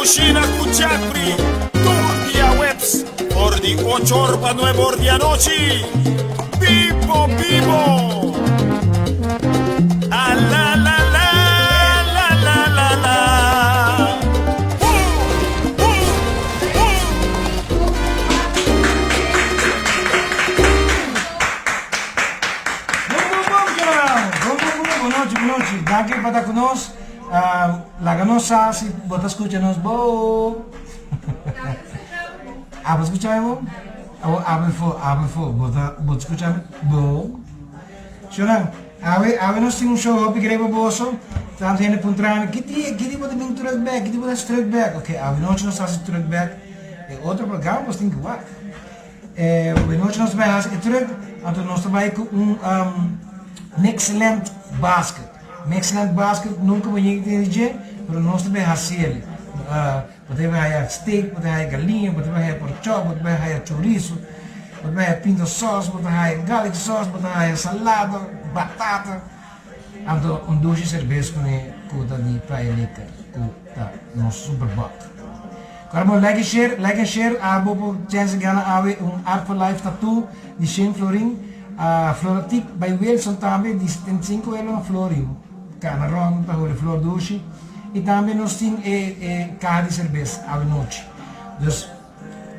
Kushina ku Jeffrey, tur diahuebs for di ocho or pa nuebe or di anochi. Bibo bibo! A la la la, la la la la. Boom, boom, boom. Bum bum bum Jonah! Bum bum bum, bon nochi, bon nochi. Danki pa ta ku nos. Laga nos sa si bo ta skucha nos bo. Abo skucha mi bo? Abo abel fo, abel fo. Bo ta bo ta skucha mi bo? Shonnan, awe awe nos tin un show hopi grei pa boso. Tantu hende puntra mi, ki dia ki dia bo ta bin terug bek? Ki dia bo ta hasi terug bek? Ok, awe nochi nos ta hasi terug bek. E otro programa boso tin ku wak. Awe nochi nos ta bai hasi e terug, anto nos ta bai ku un Mixland basket. Mexland basket nunca bo yega tene dje, pero nos ta bay haciel. Bo ta bay haya steak, bo ta haya galiña, bo ta bay haya pork chop, bo ta bay haya chorizo, bo ta bay haya pinto sauce, bo ta haya garlic sauce, bo ta haya salada, batata. Anto un dushi cerbes cune cu ta di Playa Liquor cu ta nos super bok. Ora bo like and share, like and share, abo por chance gana awe un Art for Life tattoo di Shane Florin. Floratic by Wilson tambe di 75 euro na flor yu cana rond ta holi flor dushi y tambe nos tin e e caha di cerbes awe nochi dus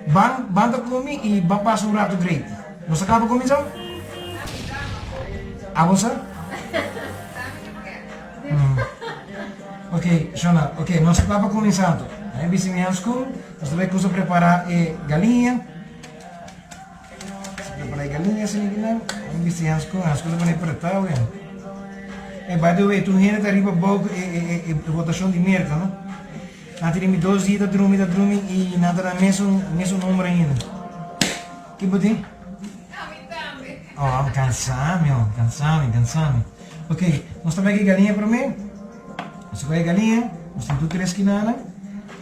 ban ban ta cumi y ban pasa un rato great nos a caba cuminsa? Abo sa? Ok Shona ok nos a caba cuminsa anto a bisti mi handschoen nos ta bay cusa prepara e galiña. Si prepara e galiña asina aki nan, un bisti hanskun, hanskun ta pone pretá wen. E by the way, tur hende ta riba bou ku e e e votashon di Merka no. Nan tene mi dos dia ta drumi ta drumi i nan ta na mesun mesun number ainda. Ki bo tin? Oh, am kansá mi oh, kansá mi, kansá mi. Ok, nos ta bai ku e galiña promé. Nos ta bai e galiña, nos tin tur tres kinanan.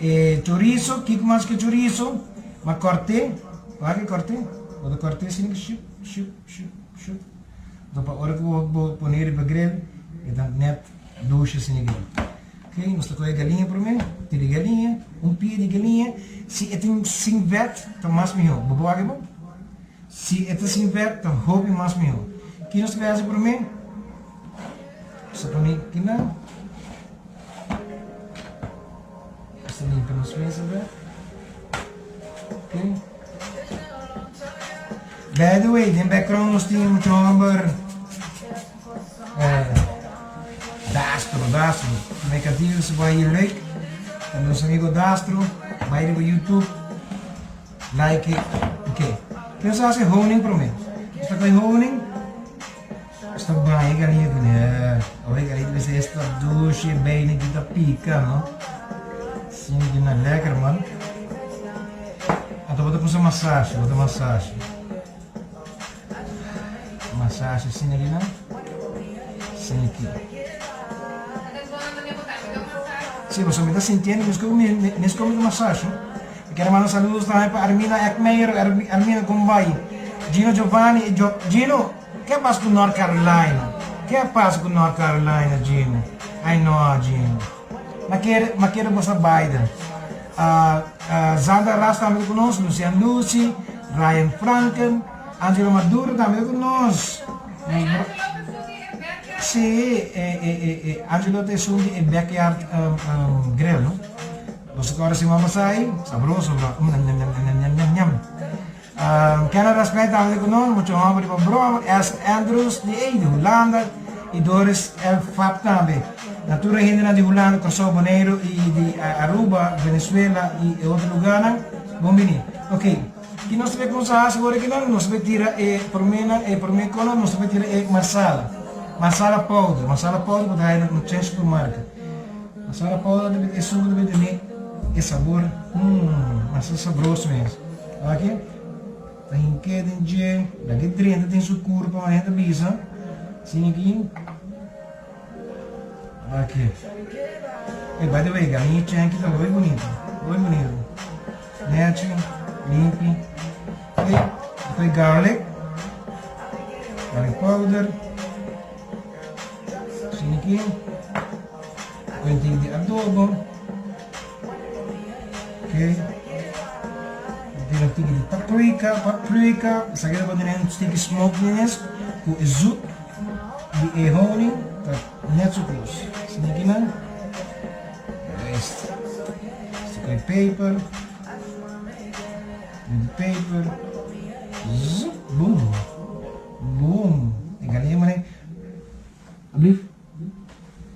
E chorizo, kiko mas ku e chorizo? Ma kòrt'é. Wak e kòrt'é. Bo ta kòrt'é asina ki shup, shup, shup, shup. Anto pa ora ku bo bo pon'é riba grill, e ta nèt dushi asina ki. Ok, nos ta kohe galiña promé, tira e galiña, un pia di galiña. Si e tin sin vèt ta mas mihó. Bo por wak e bon? Si e ta sin vèt ta hopi mas mihó. Ki nos ta bai hasi promé? Nos ta pone kinan. Nos ta limpia nos mesa bek. Ok. By the way, den background nos tin mucho homber eh, Dastro, Dastro. Me cantigo se vai hier leuk. En nos amigo Dastro, vai riba YouTube. Like it. Ok. Nos hace honing prome. Nos ta koe honing. Esta baña galiña ku ne. Ora galiña ta bisa esta dushi bene ki ta pika no. Sin ki na lekker man. Anto bo ta kusa masashi, bo ta masashi. Masashi asina ki nan. Sin ki. Si, pasobra mi ta sintiendo mes ku mes ku mi ta masashi. Mi kere manda saludos tambe pa Armina Eckmeijer, Armina Gombay, Gino Giovanni y Gino. Ke a pasa ku North Carolina? Ke a pasa ku North Carolina, Gino? Ai no, Gino. Ma kere, ma kere bo sa Biden. Uh, uh, Zanda Ras tambe ta ku nos, Lucian Lucy, Ryan Franken, Angelo Maduro tambe ta ku nos. Sí, e, e, e, e Angelo ta esun di e backyard um, um, grill, no? Boso kòrda siman pasá ei? Sabroso, bro. Mm, nyam, nyam, nyam, nyam, nyam, nyam. Kenneth Rasmijn tambe ku nos, mucha hòmber riba broma, Elsa Andrews di ei di Hulanda i Doris L. Fab tambe. Na tur e hendenan di Hulanda, Kòrsou, Boneiru i di Aruba, Venezuela i e otro lugánan, bon bini. Ok, ki nos ta bai kuminsá hasi ora kinan? Nos ta bai tira e proménan, e promé konan nos ta bai tira e marsala, marsala powder, marsala powder ku ta haña na chen supermarket. Marsala powder ta bai esun ku ta bai duna e sabor, mmm, masha sabroso mes. Aki ta hink'é den dje, lag'é drenta den su kurpa, manera ta bisa. Asina aki. Aki. Ey, by the way, galiña chenki ta hopi bunito, hopi bunito. Nechi, limpi. Ey, despues garlic, garlic powder. Asina aki. Despues tin di adobo. Ok. Tira un tiki di paprika, paprika. Esaki ta pone un tiki smokiness ku e zoet di e honing ta net zo kos. Sneaky nan. Juist. Stik e peper. Di peper. Zoep, boom. Boom. E galiña mane. Ablief.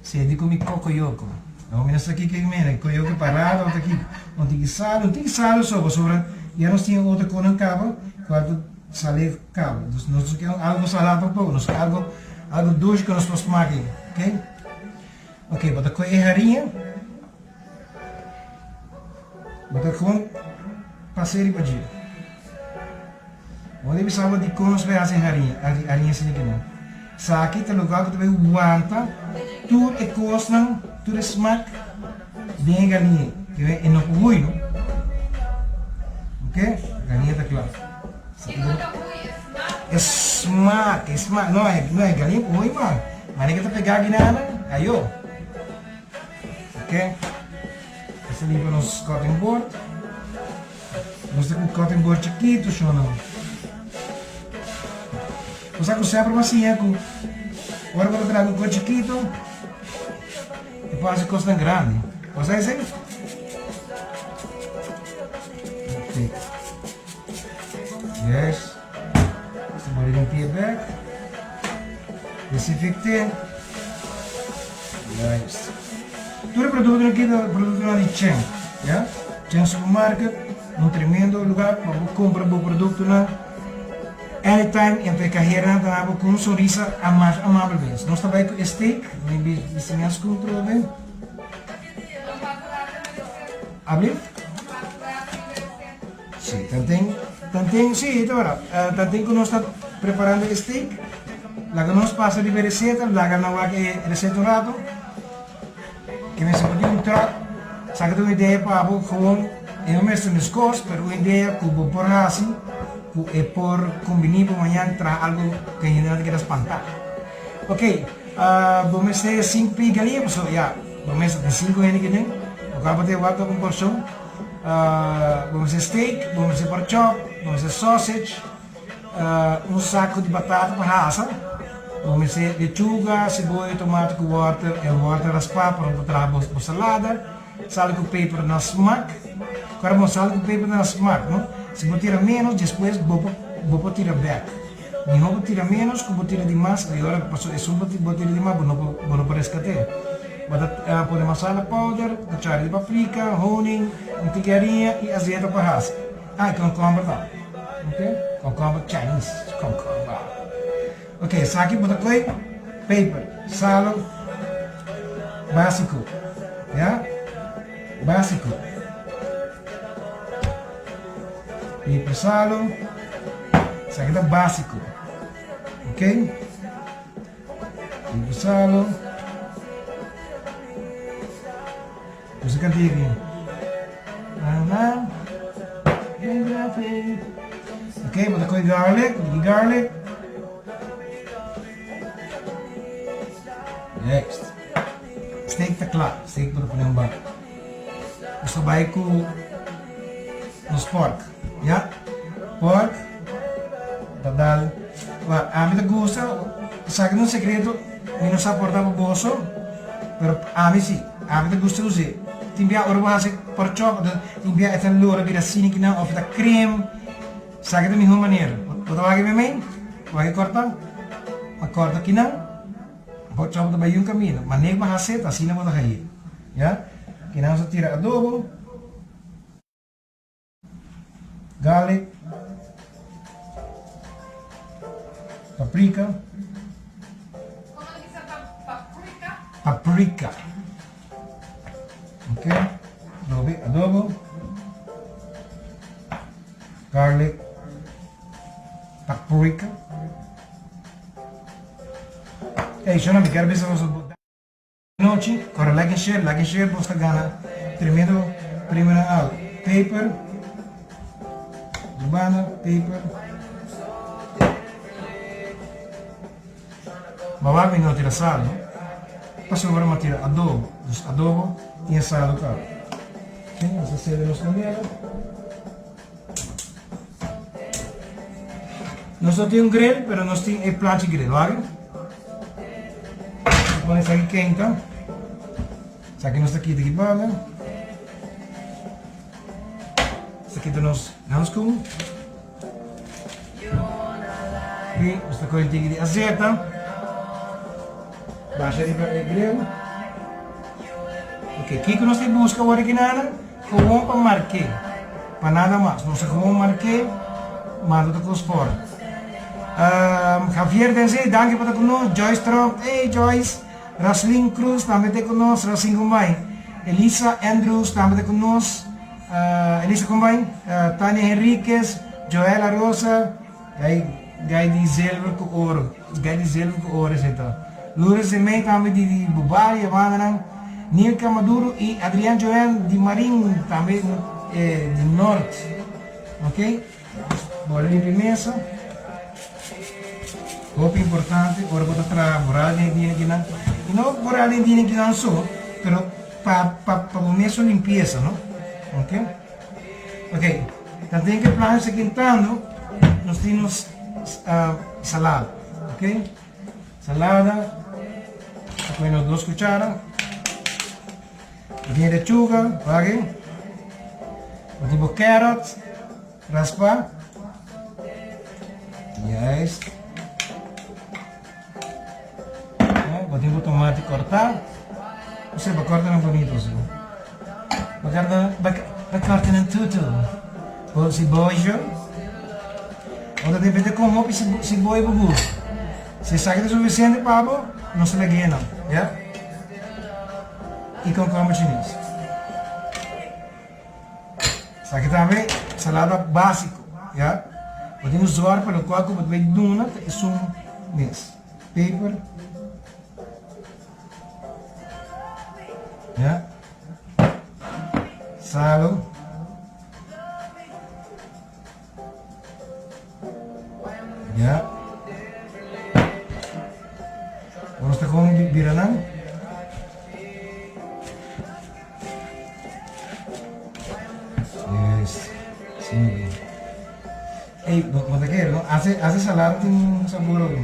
Sedi ku mi kokoyoko. Awor mi no sa kiko e mena, koyoko parado òf ta kiko. Un tiki salu, un tiki salu so pasobra ya nos tin otro konan kaba kual ta sali kaba. Dus nos no ke algo salá tampoko, nos ke algo algo dushi ku nos por smak ei, ok. Ok, bo ta kohe e hariña, bo ta kon pas'é riba dje. Bo debe sa dikon nos bai hasi hariña, hariña asina ki nan. Esaki ta lugar ku ta bai wanta tur e kosnan, tur e smak den e galiña. E no por hui no. Ok, galiña ta kla. E smak, e smak. No, no e galiña por hui man. Manera ke ta pega gina nan, ayo. Ok, nos ta limpa nos cutting board. Nos ta ku cutting board chikitu shonnan. Bo sa ku semper bo a siña ku ora bo ta traha ku kos chikitu e por hasi kosnan grandi. Bo sa esei? Ok. Yes. Nos ta bori den pie bek. Desinfecté. Juist. Tur e produktonan aki ta produktonan di Chen, ya. Chen Supermarket, un tremendo lugar pa bo kumpra bo produktonan anytime i anto e kahernan ta na bo ku un sonrisa amabel mes. Nos ta bai ku e steak, mi bisti mi askun trobe. Abli? Si, tanten, tanten, si, ta wera. Tanten ku nos ta preparando e steak, laga nos pasa riba e reseta, laga nan wak e reseta un rato. Ke mester por di un tròk, sa ke ta un idea pa bo, gewoon e no mester meskos, pero un idea ku bo por hasi, ku e por kombiní bo mañan traha algu ku e hendenan ta keda spantá. Ok, bo mester sinku pia galiña pasobra ya, bo mester tin sinku hende kinden, bo kaba ta e wak un porshon. Bo mester steak, bo mester pork chop, bo mester sausage, un saco di batata pa hasa, bo mester lechuga, cebolla, tomato cu wortel en wortel raspa pa bo traha bo salada, sal cu peper na smak. Ora bo sal cu peper na smak no, si bo tira menos despues bo por bo por tira bek. Miho bo tira menos cu bo tira di mas, y ora pasobra esun bo tira di mas bo no por bo no por rescate. Bo ta pone masala powder, cuchara di paprika, honing, un tiki hariña y azeta pa hasi. Ah, y concomber tambe. Ok, concomber Chinese concomber. Ok, esaki bo ta coy peper, salo basico, ya, basico. Peper, salo, esaki ta basico. Ok. Rico salo. Nos a canta aki. Ok, bo ta coge garlic, un tiki garlic. Next. Steak ta cla, steak bo ta pone un bak. Nos ta bai cu nos pork, ya? Pork ta dal. Wak, ami ta gusta, esaki ta un secreto, mi no sa por ta pa boso, pero ami si, ami ta gusta us'e. Tin bia ora bo hasi pork chop, tin bia e ta lora bira sinikinan of e ta crem. Esaki ta mihó manera. Bo ta wak e Wak e corta, a corta kinan. Bo chop ta bai un camino, ma nek bo hasi ta asina bo ta haye. Ya? Kinan nos ta tira adobo. Garlic, paprika. Como ta bisa paprika? Paprika. Ok, adobe, adobo. Garlic, paprika. Ey, shona mi kier bisa nos. Nochi, kora like en share, like en share bos ta gana tremendo premionan awe. Paper, Urbana, paper. Ma wak mi no tira sal, no? Pasobra mi a tira adobo, dus adobo tin e salo kaba. Ok, nos a sede nos candela. Nos no tin un grill, pero nos tin e plancha grill, wak? Nos pone esaki kenta. Esaki nos ta kita aki banda. Nos ta kita nos handschoen. Aki nos ta kohe un tiki di azeta. Basha riba e grill. Ok, kiko nos ta buska awor aki nana? Gewoon pa marke. Pa nada mas. Nos ta gewoon marke, manda ta kos for. Um, Javier Denze, danki pa ta ku nos. Joyce Trump, hey Joyce. Raslin Cruz tambe ta ku nos. Raslin Kumbay. Elisa Andrews tambe ta ku nos. Elisa Kumbay. Tania Henriquez, Joela Rosa. Gai gai di zilver ku oro. Gai di zilver ku oro esei ta. Lourdes de Mey tambe di di Bubali e bandanan. Nilka Maduro i Adrian Joen di Marin tambe di Nort. Ok. Bole limpia mesa. Hopi importante ora bo ta traha boral den e dina kinan. I no boral den e dina kinan so, pero pa pa pa bo mes su limpiesa no. Ok. Ok, ta den ke plan sa kintando nos tin nos salada, ok? Salada, ta pone nos dos cuchara. Bo tin lechuga, wak. Bo tin bo carrot, raspa. Juist. Bo tin bo tomati corta. Osea, bo corta nan bonito así. Bo corta, bo corta nan tutu. Bo siboyo. Bo ta depende con hopi siboyo bo gusta. Si esaki ta suficiente pa bo, nos ta lag'é nan, ya. I komkomber chines. Esaki tambe salada básiko, ya. Bo tin ku zòrg pa lokual ku bo ta bai duna ta esun mes. Peper, ya. Salo. Ya. Bo nos ta kon bira nan. Yes. Asina bien. Ey, bo, bo ta kere, no? Hace, hace salada tin un sabor otro.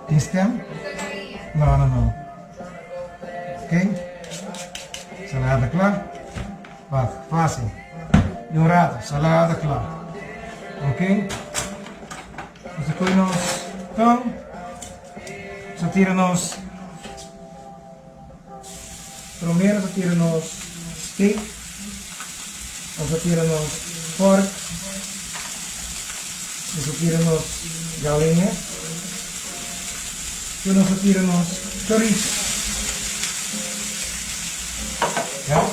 Tin stem? No, no, no. Ok. Salada kla. Wak, fácil. Di un rato, salada kla. Ok. Nos ta koe nos tong. Nos ta tira nos Promé nos ta tira nos steak, nos ta tira nos pork, nos ta tira nos galiña, tur nos ta tira nos chorizo. Ya,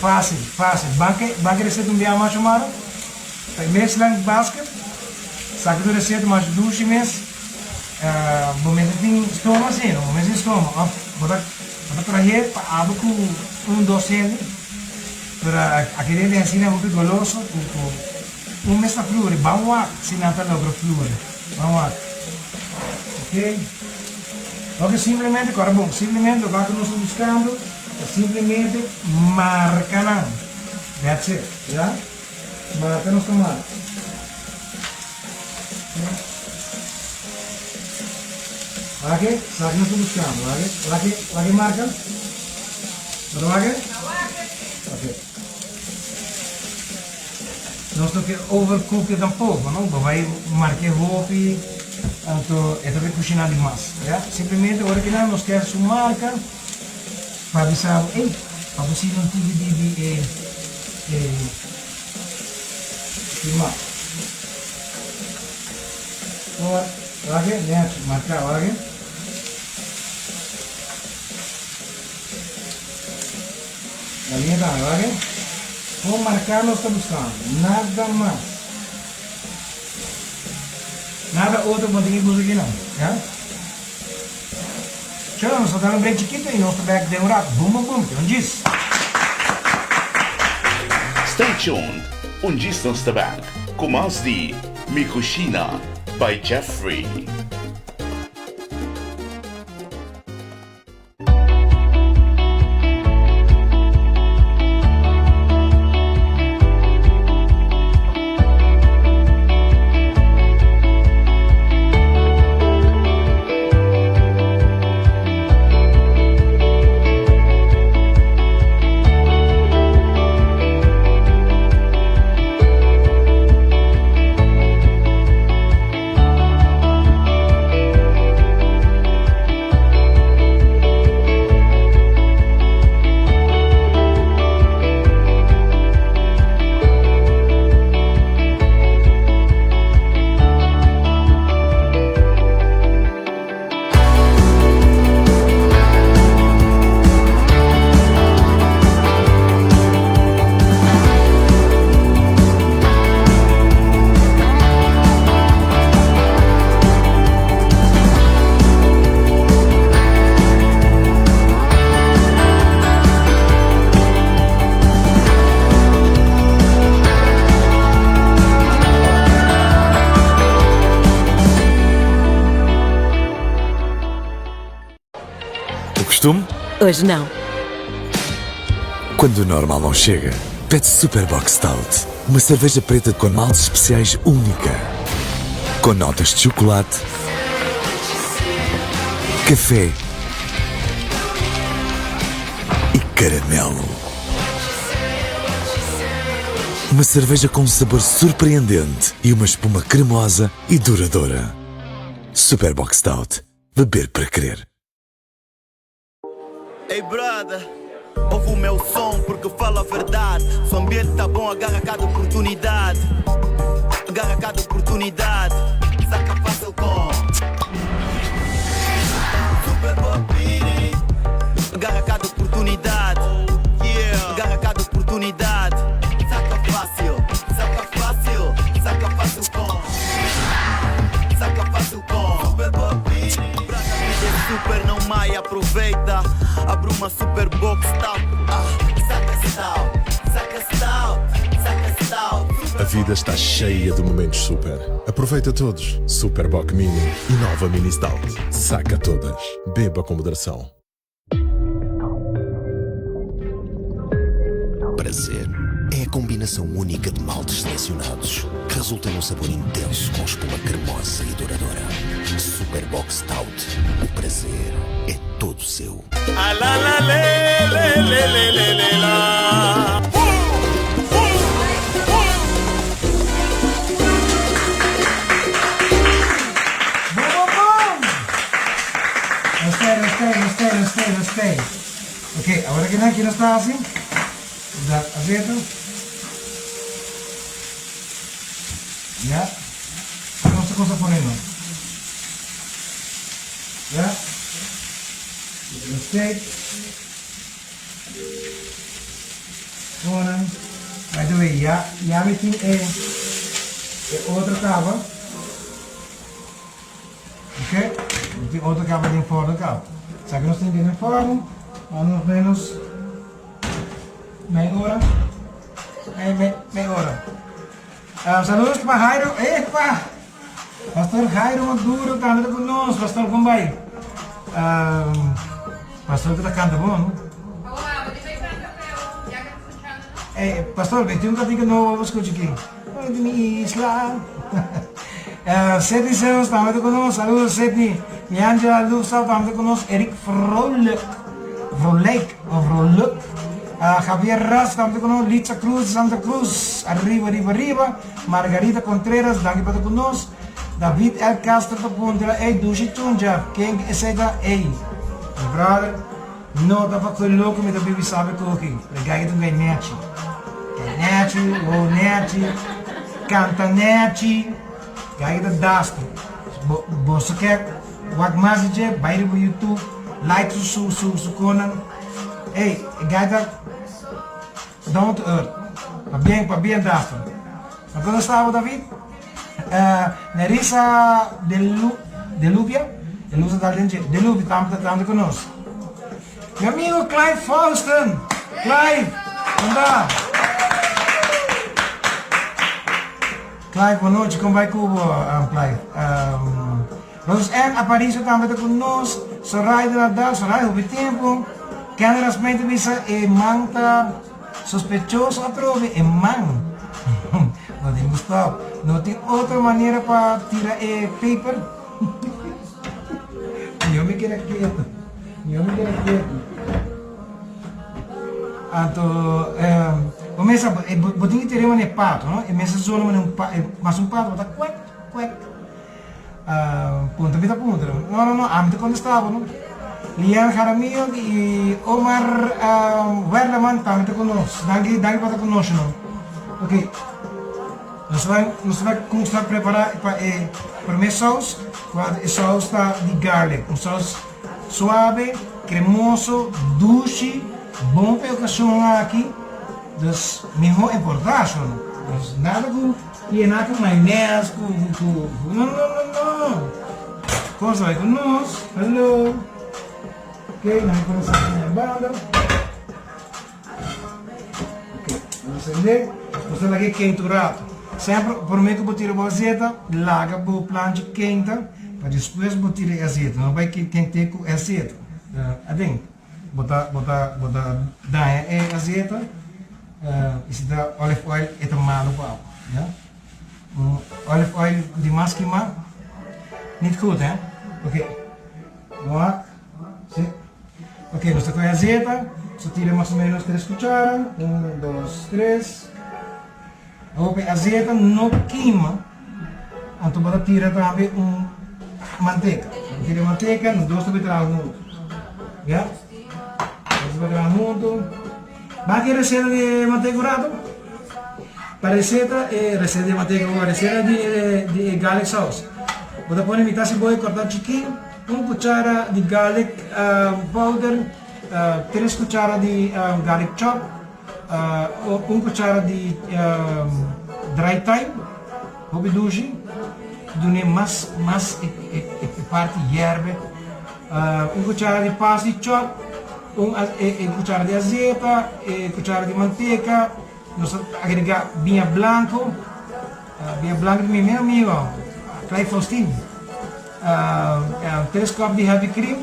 fácil, fácil. Ban ke, ban ke receta un bia mas Xiomara? Ta e mes lang basket, saki tur receta mas dushi mes. Bo mester tin stoma si no? Bo mester tin stoma of bo ta bo ta trahe pa abo ku un dos hende pero aki den den asina hopi goloso ku ku un mes ta fluri ban wak si nan ta logra fluri ban wak ok ok simplemente kora bon simplemente loke nos ta buskando ta simplemente marka nan that's it ya marka nos ta marka. Wak e, esaki nos ta buskando. Wak e, wak e, wak e marka. Bo ta wak e? Ok. Nos no ke overcook e tampoco, no? Bo bai mark'é hopi, anto e ta bai kushiná di mas, ya? Simplemente ora kinan nos ke su marka pa bisa bo, ey, pa bo sigui un tiki di di e e. Stima. Ora, wak nechi, marka, wak. Galiña tambe, wak. Kon marka nos ta buskando, nada mas. Nada otro bo tin ke buska aki nan, ya. Tjo, nos ta dal un break chikito y nos ta bek den un rato. Boom, boom, boom, te un djis. Stay tuned, un djis nos ta bek ku mas di Mi Cushina by Jeffrey. costume? Hoje não. Quando o normal não chega, pede Super Bock Stout. Uma cerveja preta com maltes especiais única. Com notas de chocolate, café e caramelo. Uma cerveja com um sabor surpreendente e uma espuma cremosa e duradoura. Super Bock Stout. Beber para querer. Ei brother, ouve o meu som porque falo a verdade. Se o ambiente tá bom, agarra cada oportunidade. Agarra cada oportunidade. Saca fácil com Super Bobini. Agarra cada oportunidade. Yeah. Agarra cada oportunidade. Saca fácil, saca fácil, saca fácil com. Saca fácil com Super Bobini. Brother, vida é super, não mai, aproveita. Abre uma super box stout. Ah, saca stout, saca stout, saca stout. A vida está cheia de momentos super. Aproveita todos. Super Bock Mini e nova Mini Stout. Saca todas. Beba com moderação. Prazer é a combinação única de maltes selecionados que resulta num sabor intenso com espuma cremosa e duradoura. Super Bock Stout. O prazer é todo seu. A la la le le le le le le la. Bon, bon, bon! Nos stay, nos stay, nos stay, nos stay, nos stay. Ok, awor aki nan, ki nos ta hasi? Da azeto. Ya. Nos ta cosa pone no. Ya. Nos stay. Pone. By the way, ya, ya mi tin e, e otro caba. Ok? Mi tin otro caba den forno caba. Sa cu nos tin den forno, mas o menos mei ora. Mei, mei, mei ora. Saludos pa Jairo, epa! Pastor Jairo Maduro tambe ta cu nos. Pastor, con bay? Pastor cu ta canta bon, no? Ey, pastor, mi tin un cantica nobo pa scucha aki. Oi di mi isla. Sidney Zeus tambe ta cu nos. Saludos, Sidney. Miangela Lufsal tambe ta cu nos. Eric Vrolijk, Vrolijk of Vrolijk. Javier Ras tambe ta cu nos. Litza Cruz di Santa Cruz. Arriba, riba, riba. Margarita Contreras, danki pa ta cu nos. David L. Castro ta puntra, Ey, dushi Chunja, ken esey ta? Ey, mi brother, no ta pa koe loco mi ta bibi sabe koki. E gai ta un gai nechi. Gai nechi, wou nechi, canta nechi. Gai ta dasto. Bo, boso ke wak mas di dje, bai riba YouTube, like su, su, su, su konan. Ey, e gai ta down to earth. Pabien, pabien dasto. Ma kono staba David? Nerissa Deluvia, Delusa ta den dje, Deluvia tambe ta tambe ku nos. Mi amigo Clive Faustin! Clive, kon ta? Clive, bon nochi, kon bai ku bo, Clive? Rose Ann Aparicio tambe ta ku nos, Soraya Nadal, Soraya hopi tempu, Kenny Rasmijn ta bisa e man ta sospechoso atrobe, e man no tin ku stop, no tin otro manera pa tira e paper? Mihor mi keda ketu, mihor mi keda ketu. Anto bo mester bo tin ku tira e pato no, e mester zona manera un mas un pato bo ta kwek kwek. Puntra mi ta puntra. No, no, no, ami ta contesta bo no. Lian Jaramillo y Omar Werleman tambe ta cu nos. Danki, danki pa ta cu nos no. Ok. Nos ta nos ta cuminsa prepara pa e prome saus, cual e saus ta di garlic. Un saus suave, cremoso, dushi, bon pa e ocasion aki. Dus miho e por ta, no. Dus nada cu. Yena ku mayones ku ku no no no no Kos bai ku nos hello Ok nan pone esaki na e banda Ok nan sende nos ta laga e keinta un rato Semper prome ku bo tira bo azeta laga bo planchi keinta pa despues bo tira e azeta no bai kent'e ku e azeta aden. Bo ta bo ta bo ta daña e azeta y si ta olive oil e ta malo pa abo ya. Olive oil di mas kima niet goed he. Ok wak si ok nos ta kohe azeta nos ta tira mas o menos tres cuchara un dos tres Awor pa e azeta no kima anto bo ta tira tambe un manteka. Bo tira e manteka nos dos ta bai traha huntu ya nos ta bai traha huntu. Ba ki receta di manteka un rato? Pa receta e receta di manteka o receta di di e garlic sauce bo ta pone mitad ceboya corta chikin un cuchara di garlic powder tres cuchara di garlic chop. Un cuchara di dry thyme, hopi dushi, dun'e mas mas e parti yerbe, un cuchara di parsley chop, un cuchara di azeta, e cuchara di manteca, nos ta agrega biña blanco, biña blanco di mi mero amigo Clive Faustin. Tres kòp di heavy cream,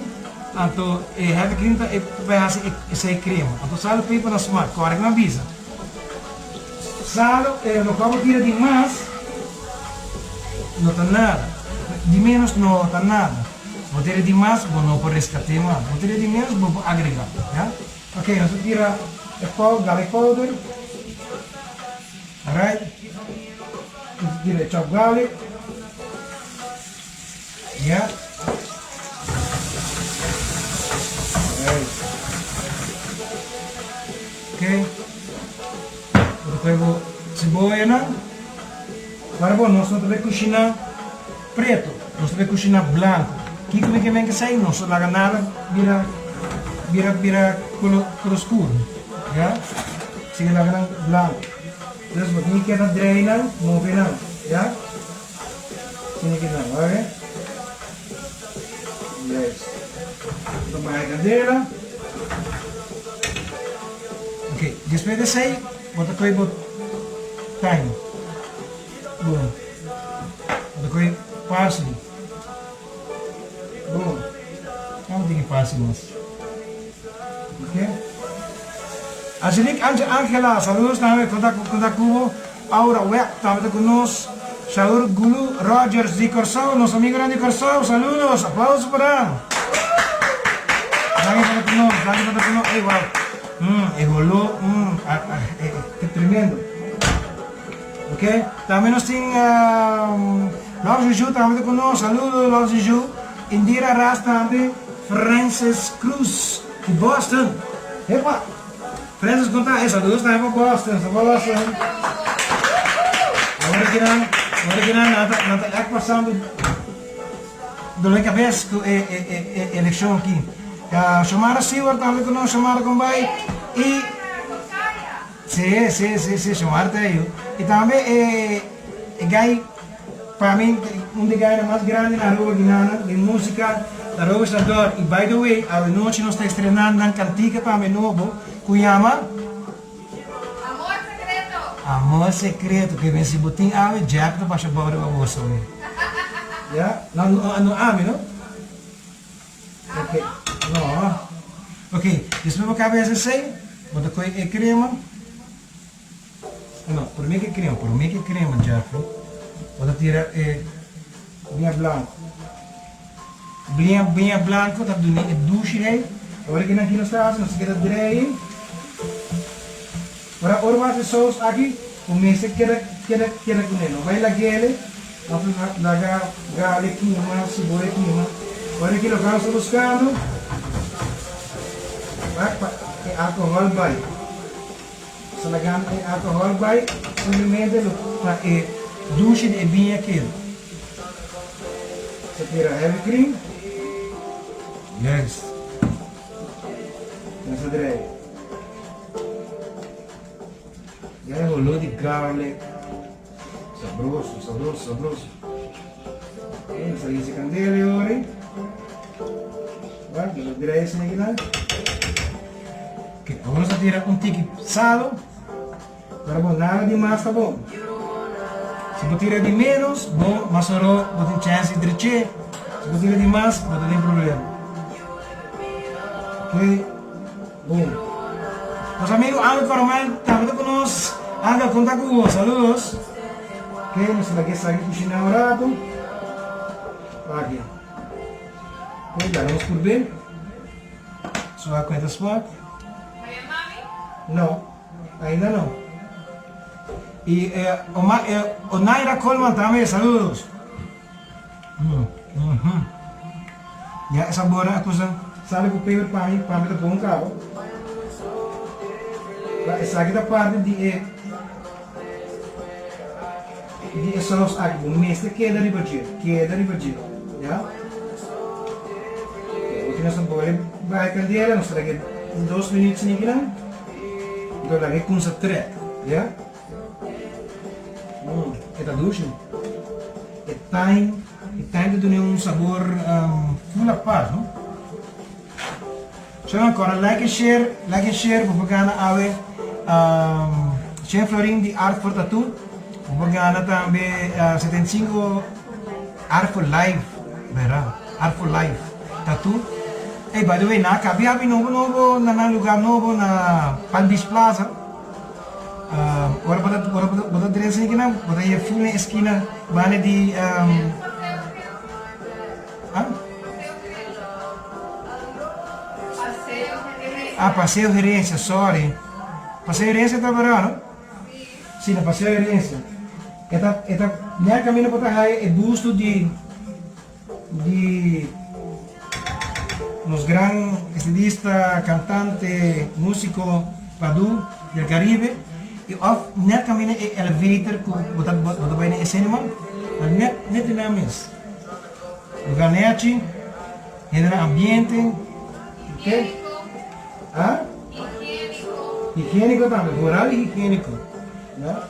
anto e heavy cream ta e bai hasi esei crema. Anto salo peper na smak, kòrda ki mi a bisa. Salo, loke bo tira di mas no ta nada, di menos no ta nada. Bo tira di mas bo no por reskat'é mas, bo tira di menos bo por agregá, ya. Ok, nos ta tira e garlic powder, alright, nos ta tira e chopped garlic. Ya. Alright. Ok. Bo ta kohe bo ceboyanan. Ora bo nos no ta bay cushina preto, nos ta bay cushina blanco. Kiko mi ke men kesey? Nos ta laga nada bira bira bira color color scuro. Ya. Sigui laga nan blanco. Entonces bo tin ke keda drei nan, move nan. Ya. Tiene que nan, oke? Juist. Ta baha e candela. Ok, despues di esey, bo ta coge bo thyme. Bon. Bo ta coge parsley. Bon. Amo tin e parsley mas. Ok. Angelique Ange Angela, saludos tambe, conta conta cubo. Aura Webb tambe ta cu nos. Shaur Gulu Rogers di Corsou, nos amigonan di Corsou, saludos, aplauso pa nan. Danki pa ta cu nos, danki pa ta cu nos. Ey wow, mm, e holo, mm, a, a, e, e, tremendo. Ok, tambe nos tin um, Love Juju tambe ta cu nos, saludos Love Juju. Indira Ras tambe, Francis Cruz di Boston. Epa! Francis con ta? E saludos tambe pa Boston, sa Boston. Awor aki nan, awor aki nan, nan ta, nan ta echt pasando dolor di cabes cu e, e, e, e eleccion aki. Uh, Xiomara Seward tambe cu nos, Xiomara con bai. Y Sí, sí, sí, sí, Xiomara ta ayu. Y tambe e, e guy Pa mi un di gainan mas grandi na Aruba Guinana den musica ta Roby Sardor y by the way awe nochi nos ta estrenando nan cantica tambe nobo cu yama Amor Secreto. Amor Secreto ke men si bo tin awe Jack ta basha bou riba bo so ya no no ami no ok no ok despues bo caba esey bo ta coge e crema. No, prome ke crema, prome ke crema Jeffrey, bo ta tira e biña blanco. Biña, biña blanco ta duna e dushi ei. Ora ki nan ki nos ta hasi, nos ta keda drei. Ora, ora bo hasi e saus aki, bo mester keda, keda, keda kuné. No bai lag'ele, of laga garlic kima, siboya kima. Ora ki loke nos ta buskando, wak pa e alcohol bai. Salagando e alcohol bai simplemente lo pa e dushi di e biña keda. Sa tira heavy cream. Juist. Dan sa drei. Ya e holo di garlic. Sabroso, sabroso, sabroso. Ok, sa hisa candela e ora. Wak, nos a drei esaki akinan. Ok, awor nos a tira un tiki salo. Pero bo nada di mas ta bon. Si bo tira di menos, bo mas oro bo tin chance di dreché. Si bo tira di mas, bo ta den problema. Ok. Bon. Nos amigo Angel Coromel tambe ta ku nos. Angel, kon ta ku bo? Saludos. Ok, nos ta laga esaki kushiná un rato. Aki. Ok, laga nos purb'é. So a kuenta smak. No, ainda no. Y eh, Oma, eh, Onaira Coleman tambe, saludos. Mm, mm -hmm. Ya e sabor a kusa sali ku peper pa mi, pa mi ta bon kabo. La esaki ta parte di e di e saus aki, bo mester keda riba dje, keda riba dje, ya. Oke, nos ta bole baha e kandela, nos ta laga dos minuut sinikinan, enton laga e kumsa trek, ya. Mm, e ta dushi. E thyme, e thyme ta duna un sabor um, full apart, no? So ancora like and share, like and share, bo por gana awe um, 100 florin di Art for Tattoo. Bo por gana tambe uh, 75 Art for Life, verdad? Art for Life Tattoo. Hey, by the way, na kabi abi nobo nobo na nan lugar nobo na Palm Beach Plaza. Ora bo ta ora bo ta dresa aki nan bo ta haya full na eskina banda di ah ah Paseo Herencia sorry Paseo Herencia ta bera no si na Paseo Herencia e ta e ta nia kaminda bo ta haya e busto di Di nos gran estilista, cantante, musico Padu del Caribe y of net caminda e elevator cu bo ta bo ta bay na e cinema ta net net di nan mes. Lugar nechi, hende na ambiente, ok. Ah? Higienico. Higienico tambe, vooral higienico. Ya.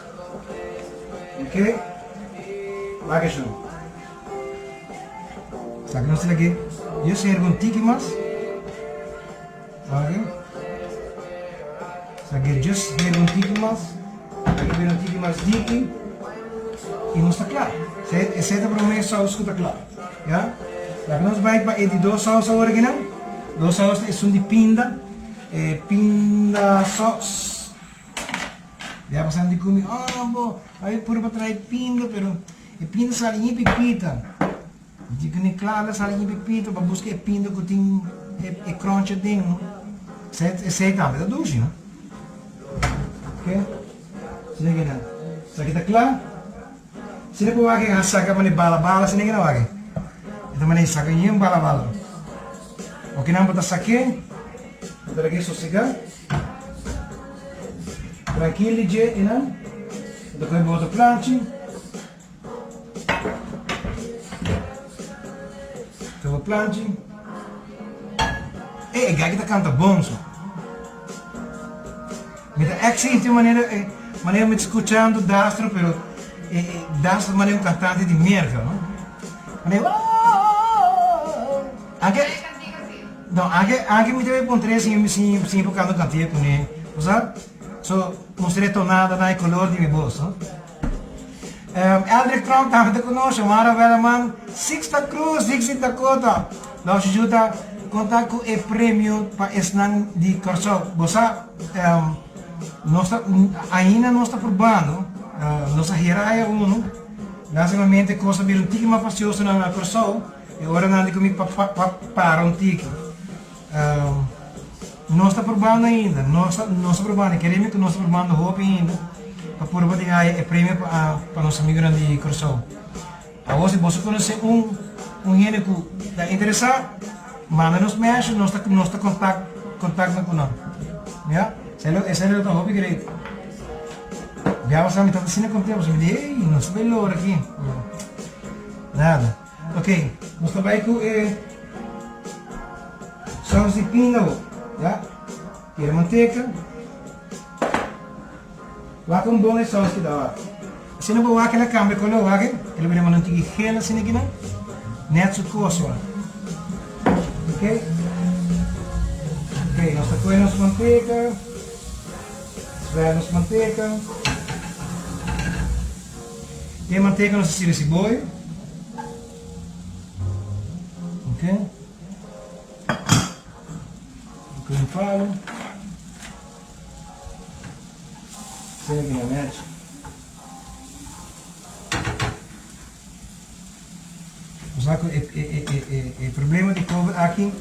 Ok. Wak e show. Sa ki nos tin aki? Yo serve un tiki mas. Oke. Sa ki just serve un tiki mas. Aki bira un tiki mas diki. I nos ta kla. Esei ta prome saus ku ta kla. Ya. Laga nos bai pa e di dos saus awor akinan. Dos saus ta esun di pinda. E pinda saus. Ya pasan di kumi, oh bo, ai puru pa trae pinda, pero e pinda sali ñi pipita. Di ku ni kla sali ñi pipita, pa buska e pinda ku tin e, e crunch aden, no? Esei, esei tambe ta dushi, no? Ok, sina kinan. Esaki ta kla. Sina por wak e a saka mane bala bala, sina kinan wak e. E ta mane saka ñi un bala bala. Okinan bo ta sak'é, bo ta lag'é sosegá. Trankil di dje einan. Bo ta kohe bo otro planchi. Kohe bo planchi. Ey, e gaki ta kanta bon so. Mi ta èk sinti manera e manera mi ta skuchando Dastro pero e e Dastro manera un kantante di Merka no. Manera Anke No, anke anke mi debe puntr'é si mi si si mi por kanta un kantia kuné. Bo sa? So, mustr'é tonada na e kolor di mi bos, no? Eldrick Tromp tambe ta ku nos, Xiomara Welleman, Sixta Cruz, Dixie Dakota. Los yuda konta ku e premio pa esnan di Kòrsou. Bo sa, nos ta ainda nos ta purbando, nos a hera haya unu. Lástimamente kos a bira un tiki mas fasioso na Kòrsou. E ora nan di ku mi pa pa para un tiki. Nos ta probando ainda, nos ta nos ta probando, kere mi ku nos ta probando hopi ainda pa purba di haya e premio pa pa nos amigunan di Kòrsou. Awor si boso konosé un un hende ku ta interesá, manda nos mèshe, nos ta nos ta kontak kontaknan ku nan. Ya, esei lo esei lo ta hopi great. Biaha pasá mi tabata asina kontento pasobra mi di, ey, nos ta bai logra aki. Nada. Ok, nos ta bai ku e saus di pinda awor, ya. Tira manteka. Wak un bon e saus ki ta wak. Asina bo wak el a kambia kolor, wak e. El a bira manera un tiki gel asina kinan. Net su kos wak. Ok. Ok, nos ta kohe nos manteka. Swer nos manteka. Den manteka nos ta sirbi siboyo. Ok. Ku un palo. Asina ki nan nechi. Bo sa ku e e e e e problema di covid aki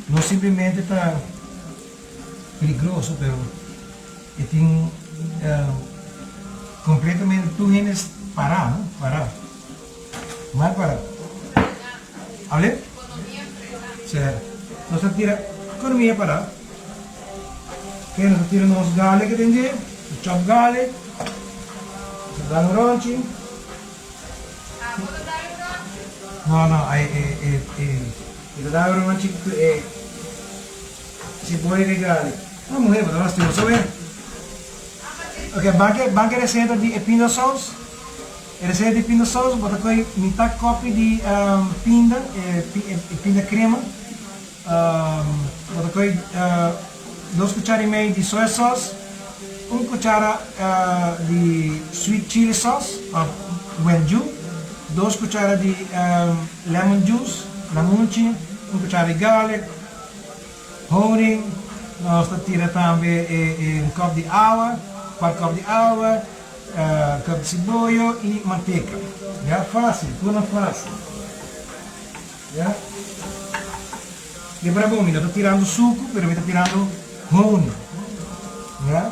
no simplemente ta peligroso pero e tin completamente tur hende pará no pará mal pará. Ale? Si nos ta tira economia pará ke nos ta tira nos garlic aden dje chop garlic nos ta dal un ronchi. Abo ta dal un ronchi? No no e e e e e ta dal un ronchi ku e siboya ku e garlic. No muher bo ta fastioso weh. Ok ban ke ban ke receta di e pinda saus. E receta di pinda saus bo ta kohe mitad kopi di pinda e e pinda crema bo ta kohe dos cuchara y mei di soya sauce, un cuchara di sweet chili sauce of wenju, dos cuchara di lemon juice, lamunchi, un cuchara di garlic, honing, nos ta tira tambe un cup di awa, cuart cup di awa, cup di siboyo y manteca. Ya, facil, tur na facil. Ya. Repara bon, mi no ta tirando suku, pero mi ta tirando honing. Ya.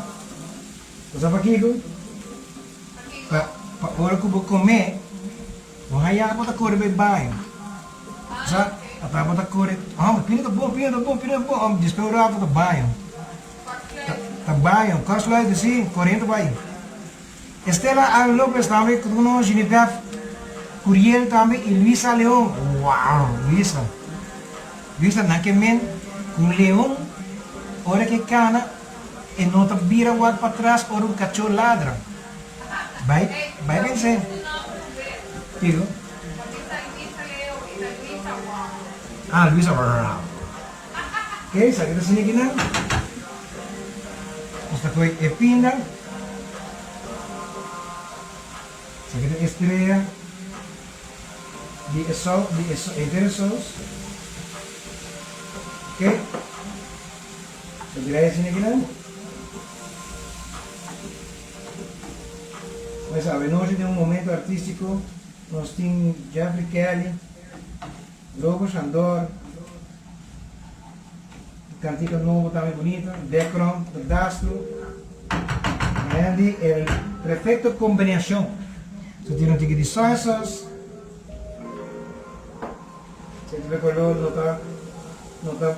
Bo sa pakiko? Pa, pa ora ku bo kome, bo haya bo ta kore bai baño. Bo sa, ata bo ta kore, homber, pina ta bon, pina ta bon, pina ta bon, homber, despues un rato ta baño. Ta, ta baño, kòrsluiter, si, korente bai. Estela Allen Lopez tambe ku nos, Genevieve Curiel tambe y Luisa Leon. Wow, Luisa. Luisa nan ke men ku un leon ora ke kana e no ta bira wak patras ora un kachó ladra. Bai bai pens'é. Kiko? Ah, Luisa wow. Oké, sa ke ta sini kinan? Nos ta kohe e pinda. Sa ke ta estrea di e sous, di e henter e sous. Oké. Sa bira e asina kinan. Pues awenochi den un momento artístiko nos tin Jeffrey Kelly. Lobo Shandor, Cantica nobo tambe bunita, Dekron, The Dastro, Randy, El Perfecto Combinacion. So tin un tiki di soya sauce. Senti pe color no ta, no ta,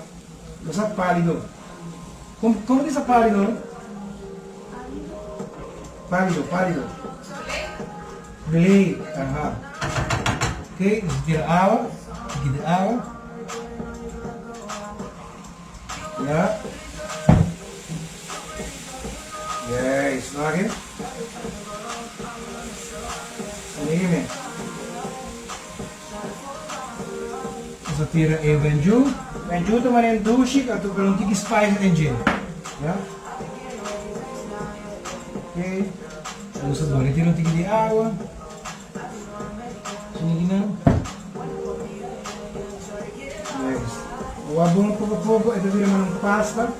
no sa palido. Como, como di sa palido? Palido, palido. Blei, aha. Ok, nos ta tira awa, tiki di awa. Ya. Yes, wak e. Anime. Nos ta tira e wenju. Wenju ta manera dushi, pero un tiki spicy den dje. Ya. Ok. Nos ta dori tira un tiki di awa. Sinikinan. Nice. Bo a bon poko poko e ta bira manera un pasta.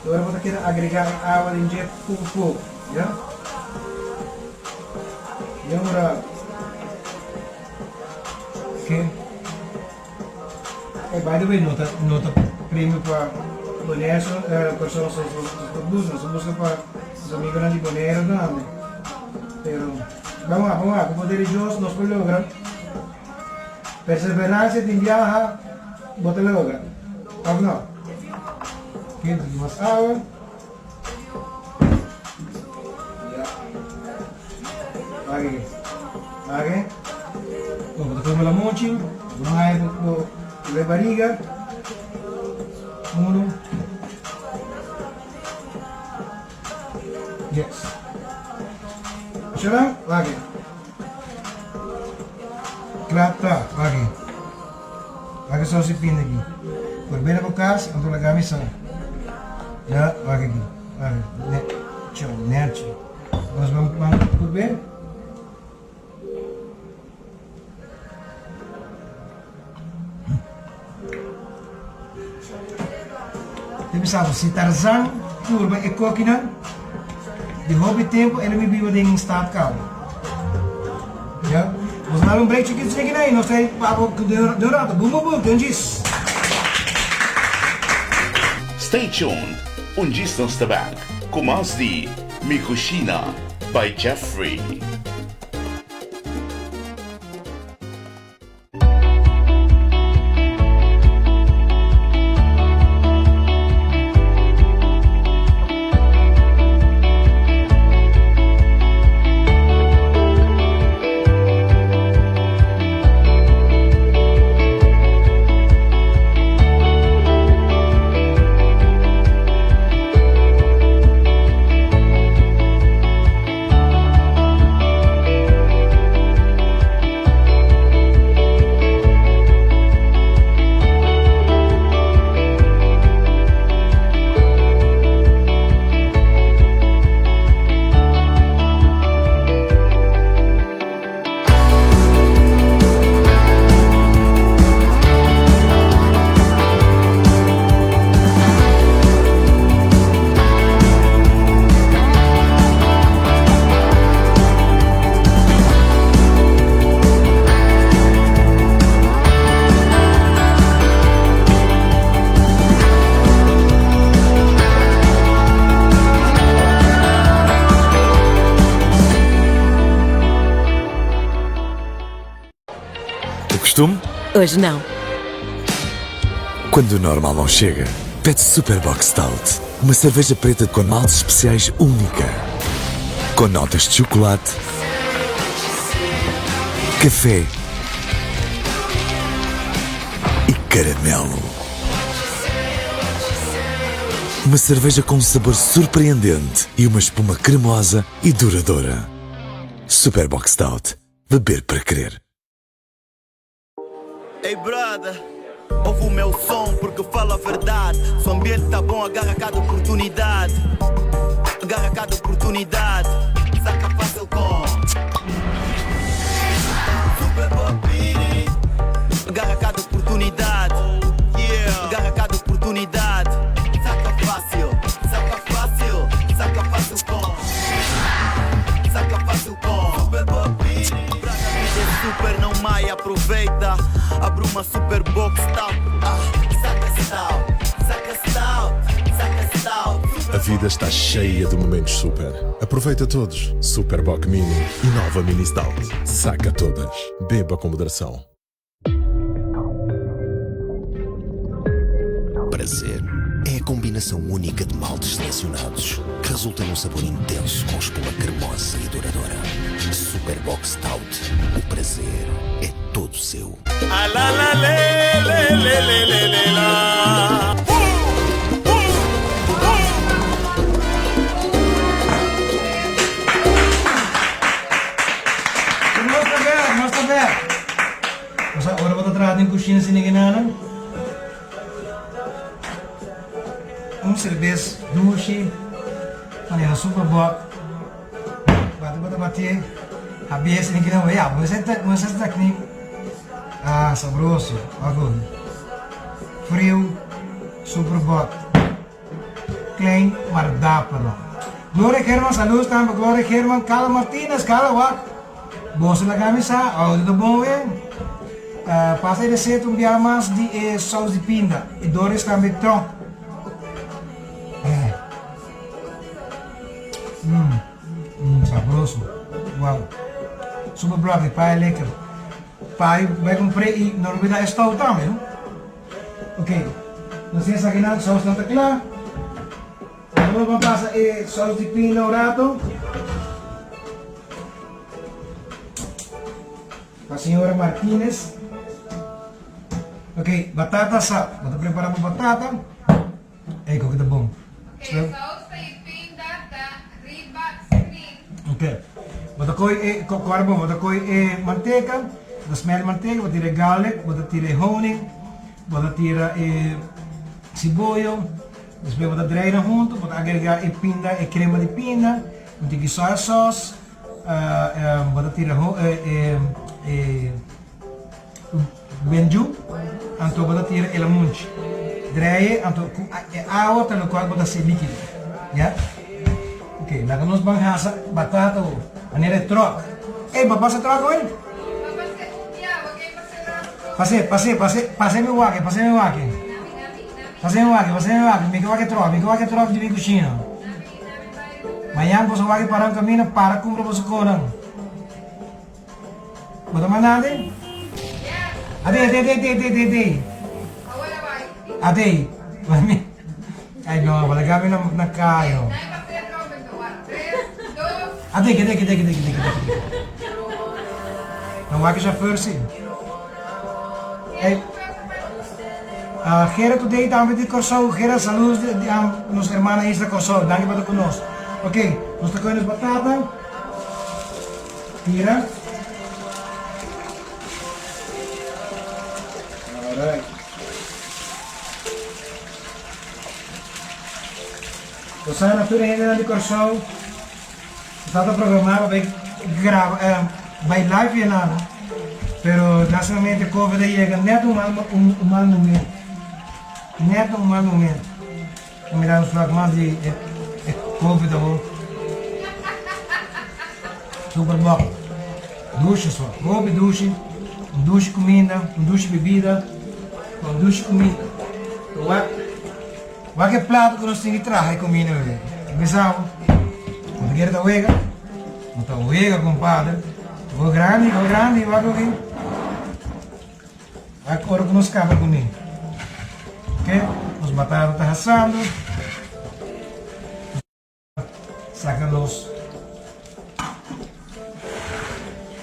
Y ora bo ta keda agrega e awa den dje poko poko. Ya. Ya un rato. Ok. Hey, by the way, no ta, no ta premio pa Bonaire so, eh, Kòrsou so, so, so ta buska, nos ta buska pa nos amigonan di Bonaire tambe. Pero, ban wak, ban wak, ku poder di Dios nos por logra. Perseverancia tin biaha, bo ta logra. Òf no? Ok, un tiki mas awa. Ya. Wak aki. Wak aki. Bo ta kome lamochi, bo no haya bo bo bariga. Uno. Yes. Shona, wak aki. Kla ta, wak aki. Wak e sosi pinda aki. Por bira bo kas, anto laga mi sa. Ya, wak aki. Wak aki. Ne, tjo, nechi. Nos ban ban purbe. Te bisa bo, si Tarzan purba e kokinan. Di hopi tempu el a mi biba den stad kaba. Ya. Nos a dal un break chikitu chikitu ei, nos ta papia ku den un rato. Bum bum bum, den djis. Stay tuned, un djis nos ta back ku mas di Mi Cushina by Jeffrey. O costume? Hoje não. Quando o normal não chega, pede Super Bock Stout, uma cerveja preta com maltes especiais única. Com notas de chocolate, café e caramelo. Uma cerveja com um sabor surpreendente e uma espuma cremosa e duradoura. Super Bock Stout. Beber para querer. Ei brother, ouve o meu som porque falo a verdade. Se o ambiente tá bom, agarra cada oportunidade. Agarra cada oportunidade. Saca fácil com Super Bobini. Agarra cada oportunidade. Yeah. Agarra cada oportunidade. Saca fácil, saca fácil, saca fácil com. Saca fácil com Super Bobini. Brother, a vida é super, não maia, aproveita. Abre uma super box stout. Ah, saca stout, saca stout, saca stout. A vida está cheia de momentos super. Aproveita todos. Super Bock Mini e nova Mini Stout. Saca todas. Beba com moderação. Prazer é a combinação única de maltes selecionados que resulta num sabor intenso com espuma cremosa e duradoura. Super Bock Stout. O prazer é todo seu. A la la le le le le le le la. Nos ta bek, nos ta bek. Nos a ora bo ta traha den kushina sin negenanan. Un serbes dushi, manera super bok. Bati bo ta batié, habia sin negenan. Ya, bo mester bo mester ta knip. Ah, sabroso. Wak un. Friu, super bok. Klein maar dapper no. Gloria German saludos tambe Gloria German Carla Martinez Carla wak boso laga mi sa audio ta bon we pasa e receta un bia mas di e saus di pinda y Doris tambe tronk eh mm mm sabroso wow super blog di pae lekker pae bai compre y no olbida e stout tambe no. Ok, nos tin esakinan, sausnan ta kla. Nos ban pasa e saus di pinda un rato. Pa señora Martinez. Ok, batata sa. Bo ta prepara bo batata. Ey, koke ta bon. Ok, saus di pinda ta riba screen. Ok, bo ta koy e, kòrda bon, bo ta koy e manteka, bo ta smel manteka, bo ta tira e garlic, bo ta tira e honing, bo ta tira e siboyo, despues bo ta drei nan hunto, bo ta agrega e pinda, e crema di pinda, un tiki soya sauce, bo ta tira e e Benju, anto bo ta tira e lamunchi. Draai e, anto ku e awa ta lokual bo ta hasi e likido. Ya? Ok. Ok, laga nos ban hasa batata awo. Manera e tròk. Ey, bo a pasa tròk awe? Pas'é, pas'é, pas'é, pas'é mi wak, pas'é mi wak. Pas'é mi wak, pas'é mi wak. Mi ke wak e tròk, mi ke wak e tròk di mi kushina. Mañan boso wak e para un kaminda, para kumpra boso konan. Bo ta manda ade? Ade, ade, ade, ade, ade, ade, ade. Ade. Ay no, wala gami na na kayo. Ade, kede, kede, kede, kede, kede. Na wak chauffeur si. Hey. Gera today tambe di Kòrsou. Gera saludos di, di um, nos hermana isla Kòrsou. Danki pa ta ku nos. Ok, nos ta kohe nos batata. Tira. Alright. Nos na tur hendenan di Kòrsou. Ta ta programá pa bai graba bai live yenano pero lastimamente covid a yega net un mal un mal momento net un mal momento a mira nos wak mas di e e covid awor super bok dushi so hopi dushi un dushi kuminda un dushi bebida un dushi kuminda wak. Wak e plato ku nos tin di traha e kuminda bebé. Bisa bo, bo ta kere ta wega? Bo ta wega kompadre. Bo grandi, bo grandi, wak oki. Wak ora ku nos kaba kuné. Ok, nos batata ta hasando. Saka nos.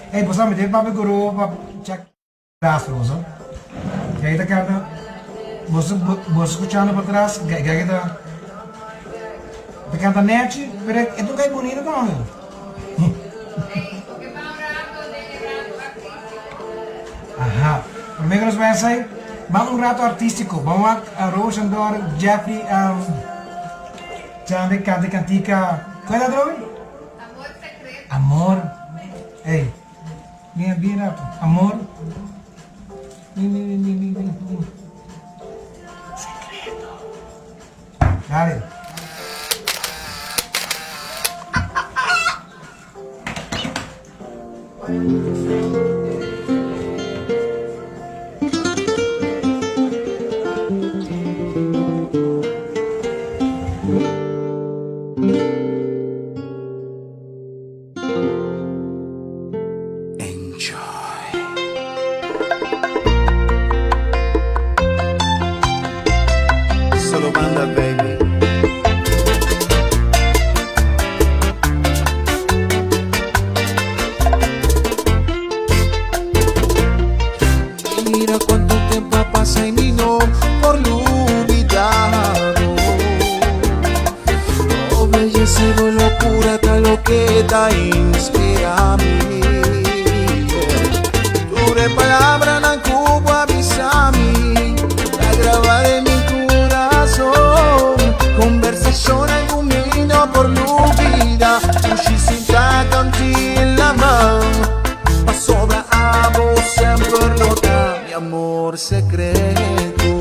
Ey, bo sa mi debe papia ku Roo pa check. Tras boso. Gay ta canta. Boso boso scuchando pa tras, gay gay ta ta canta nechi, pero e ta un gay bonito tambe. Aha. Prome cu nos bay asai, ban un rato artistico. Ban wak Roshan Dor, Jeffrey um Chande canta e cantica. Cual ta atrobe? Amor secreto. Amor. Ey. Bin bin rato. Amor. Bin bin bin bin bin bin bin. Secreto. Dale. Solo banda, baby. Mira cuánto tiempo pasa y mi no por olvidado. Oh, belleza y locura, tal lo que da inspira mi. Dure palabra na Cuba avisa mi, la graba de mi corazón. Conversación algún por vida, sin la man. Pa sobra amo sempre nota mi amor secreto.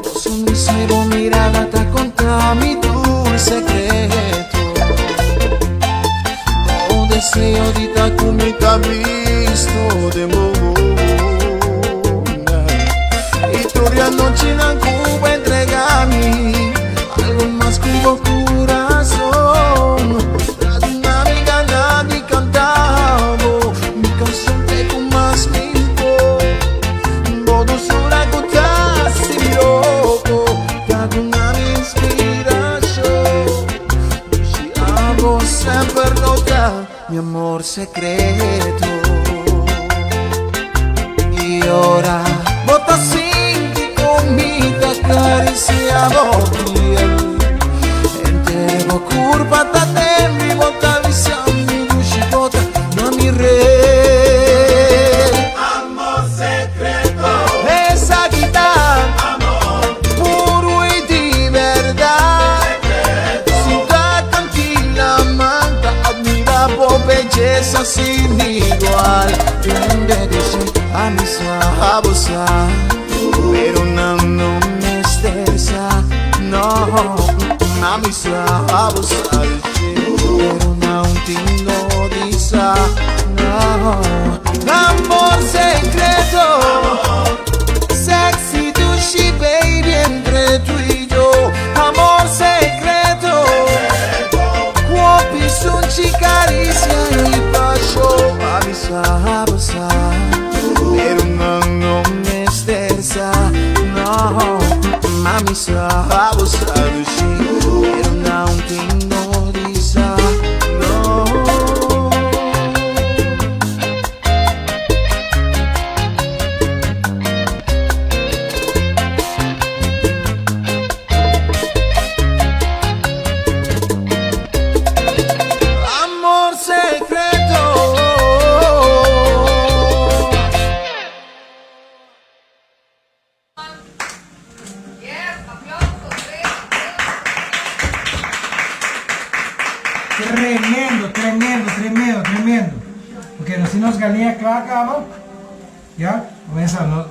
Bo sonrisa y bo mirada ta conta mi tur secreto. Bo deseo di ta cu mi ta visto den bo luna. Y tur e anochinan cu bo entrega mi algo mas cu bo curazon. Ta duna mi gana di canta bo mi cancion te cu mas mi Bo dulzura cu ta haci mi loco Ta duna mi inspiracion Si abo semper lo ta mi amor secreto Y ora bo ta sinti cu mi ta caricia bo piel Henter bo curpa ta den mi bo ta bisa mi dushi bo ta na mi rey. Amor secreto. Esaki ta amor puro y di berdad. Secreto. Si ta cantila man ta admira bo belleza sin igual. Tende disi a mi sa, a bo sa. Pero nan no mester sa No Mami sa bo sa di dje Pero nan tin no di sa No Amor secreto Sexy dushi baby entre tu y yo Amor secreto Cuopi sunchi caricia y pasión Mami sa bo sa Pero nan no mester sa No Mami sa bo sa dushi Pero nan tin no di sa No. Amor secreto. Yes, aplauso, tres, Tremendo, tremendo, tremendo, tremendo. Ok, nos tin nos galiña kla kaba. Ya, Mesa no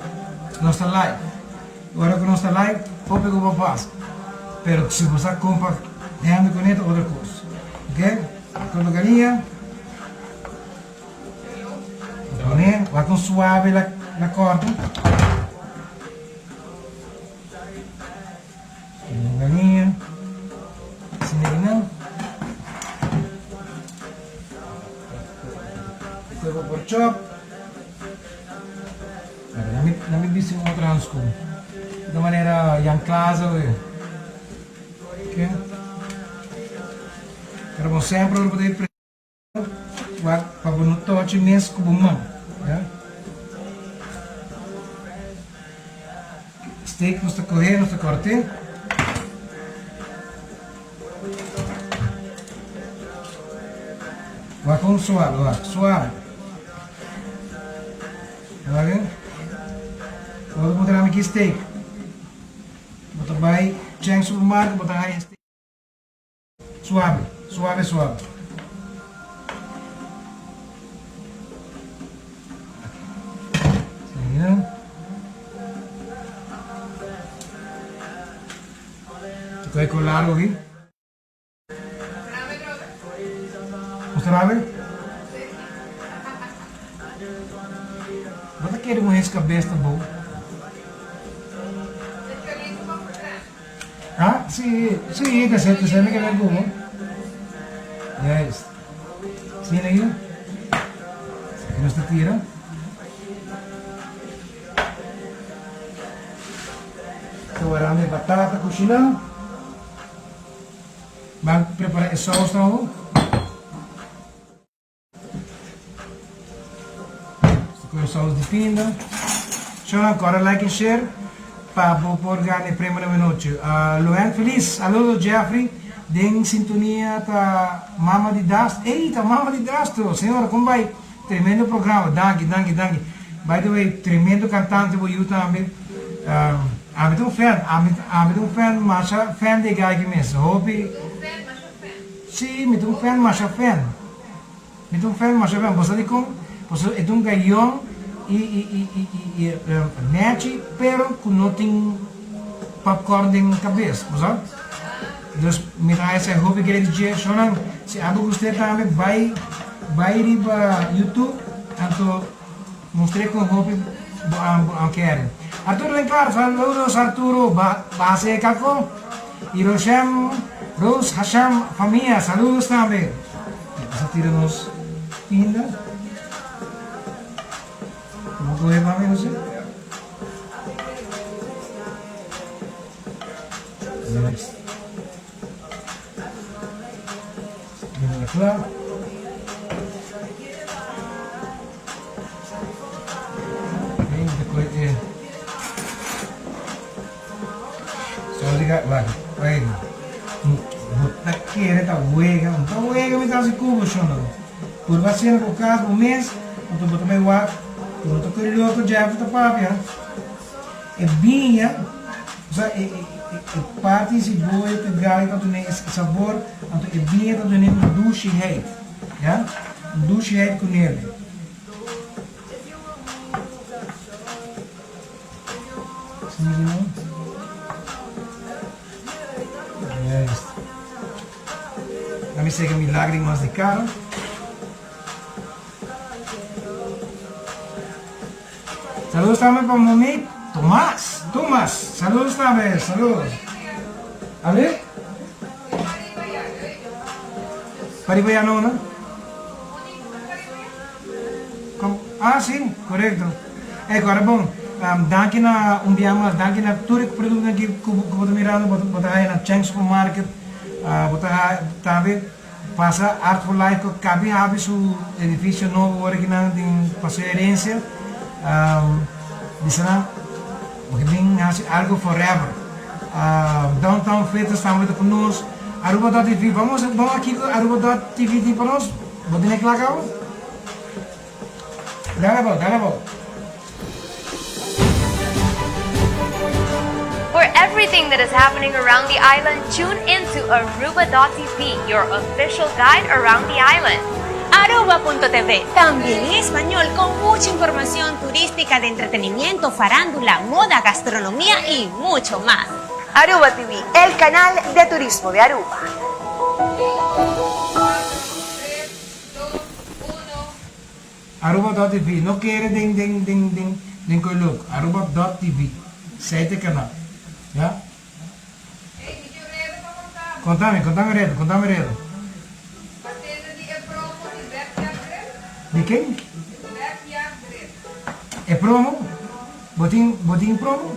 nos ta live. Ora ku nos ta live, hopi ku bo pasa. Pero si bo sa kon pa hende kuné ta otro kos. Ok, kòrta galiña. Pone, wak kon suave la la kòrta. Galiña. Asina einan. Despues bo por chop. Na mi bisti un otro hanskun. Di manera Jan Klaas awe. Ok. Pero bo sempre ora bo ta ir wak pa bo no tochi mes ku bo man. Ya. Steak nos ta kohe, nos ta korte. Wak kon suave, wak, suave. Wak, eh? Ora bo ta ki steak. Bo ta bai Cheng Supermarket, bo ta haya steak. Suave, suave, suave. Te kohe largo aki. Mostra awe? Bo ta kere un hens kabes ta bou? Ha? Si, si, ta se, ta se mi kere gumo. Juist. Si na Aquí nos ta tira. Ta warando e batata kushiná. Ban prepara e saus nan. Cu e saus di pinda. Shona cora like and share pa bo por gana e premio na menochi. Loen Feliz, saludos Jeffrey. Den sintonia ta mama di Das. Ey, ta mama di Dasto. Señora, con bay? Tremendo programa. Danki, danki, danki. By the way, tremendo cantante bo yu tambe. Ami ta un fan, ami ami ta un fan masha fan di e guy aki mes. Hopi. Si, mi ta un fan masha fan. Mi ta un fan masha fan. Bo sa dikon? Pasobra e ta un guy yong i i i i i i nechi pero ku no tin popcorn den kabes, bo sa? Dus mi ta haya hopi great di dje. Shownan, si abo gust'é tambe bai bai riba YouTube anto mustr'é kon hopi bo a bo a kere. Arturo Lencar, saludos Arturo, ba base kako. Y Roshem, Rose Hashem famia, saludos tambe. Nos a tira nos pinda. Como kohe mami Jose? Nice. Mira kla. Okay, de koe e. So diga, wak, wait. Bo ta kere ta wega, no ta wega mi ta hasi kubo shonda. Purba sena ku kas bo mes, anto bo ta bai wak, ku no ta koe loko Jeffrey ta papia. E biña, osea e e parti di siboyo ku e garlic ta dun'é e sabor, anto e biña ta dun'é un dushiheid, ya, un dushiheid ku nele. Asina no. Juist. Laat me seka mi lágrimas di cara. Saludos tambe pa Monique Tomas. Tomas. Saludos tambe. Saludos. A ver. Pariba ya no, no? Kom? Ah, sí, korekto. Ey, ku ora bon. Danki na un bia mas, danki na tur e produktonan ki ku bo ta mirando, bo bo ta haya na Cheng Supermarket, bo ta haya tambe pasa Art for Life ku kabi habi su edifisio nobo ora ki nan den Paseo Herencia. Bisa nan bo ke bin hasi algo forever. Downtown Fitness tambe ta ku nos. Aruba dot TV, vamos vamos a kiko Aruba dot TV tin pa nos? Bo tene kla kaba? Dale abou, dale abou. For everything that is happening around the island, tune into Aruba.tv, your official guide around the island. Aruba.tv, también en español con mucha información turística de entretenimiento, farándula, moda, gastronomía y mucho más. Aruba TV, el canal de turismo de Aruba. Aruba dot TV no kere den den den den den koe look Aruba dot TV sei te canal ya Contame contame redo contame redo Di ken? E promo? Bo tin bo tin promo?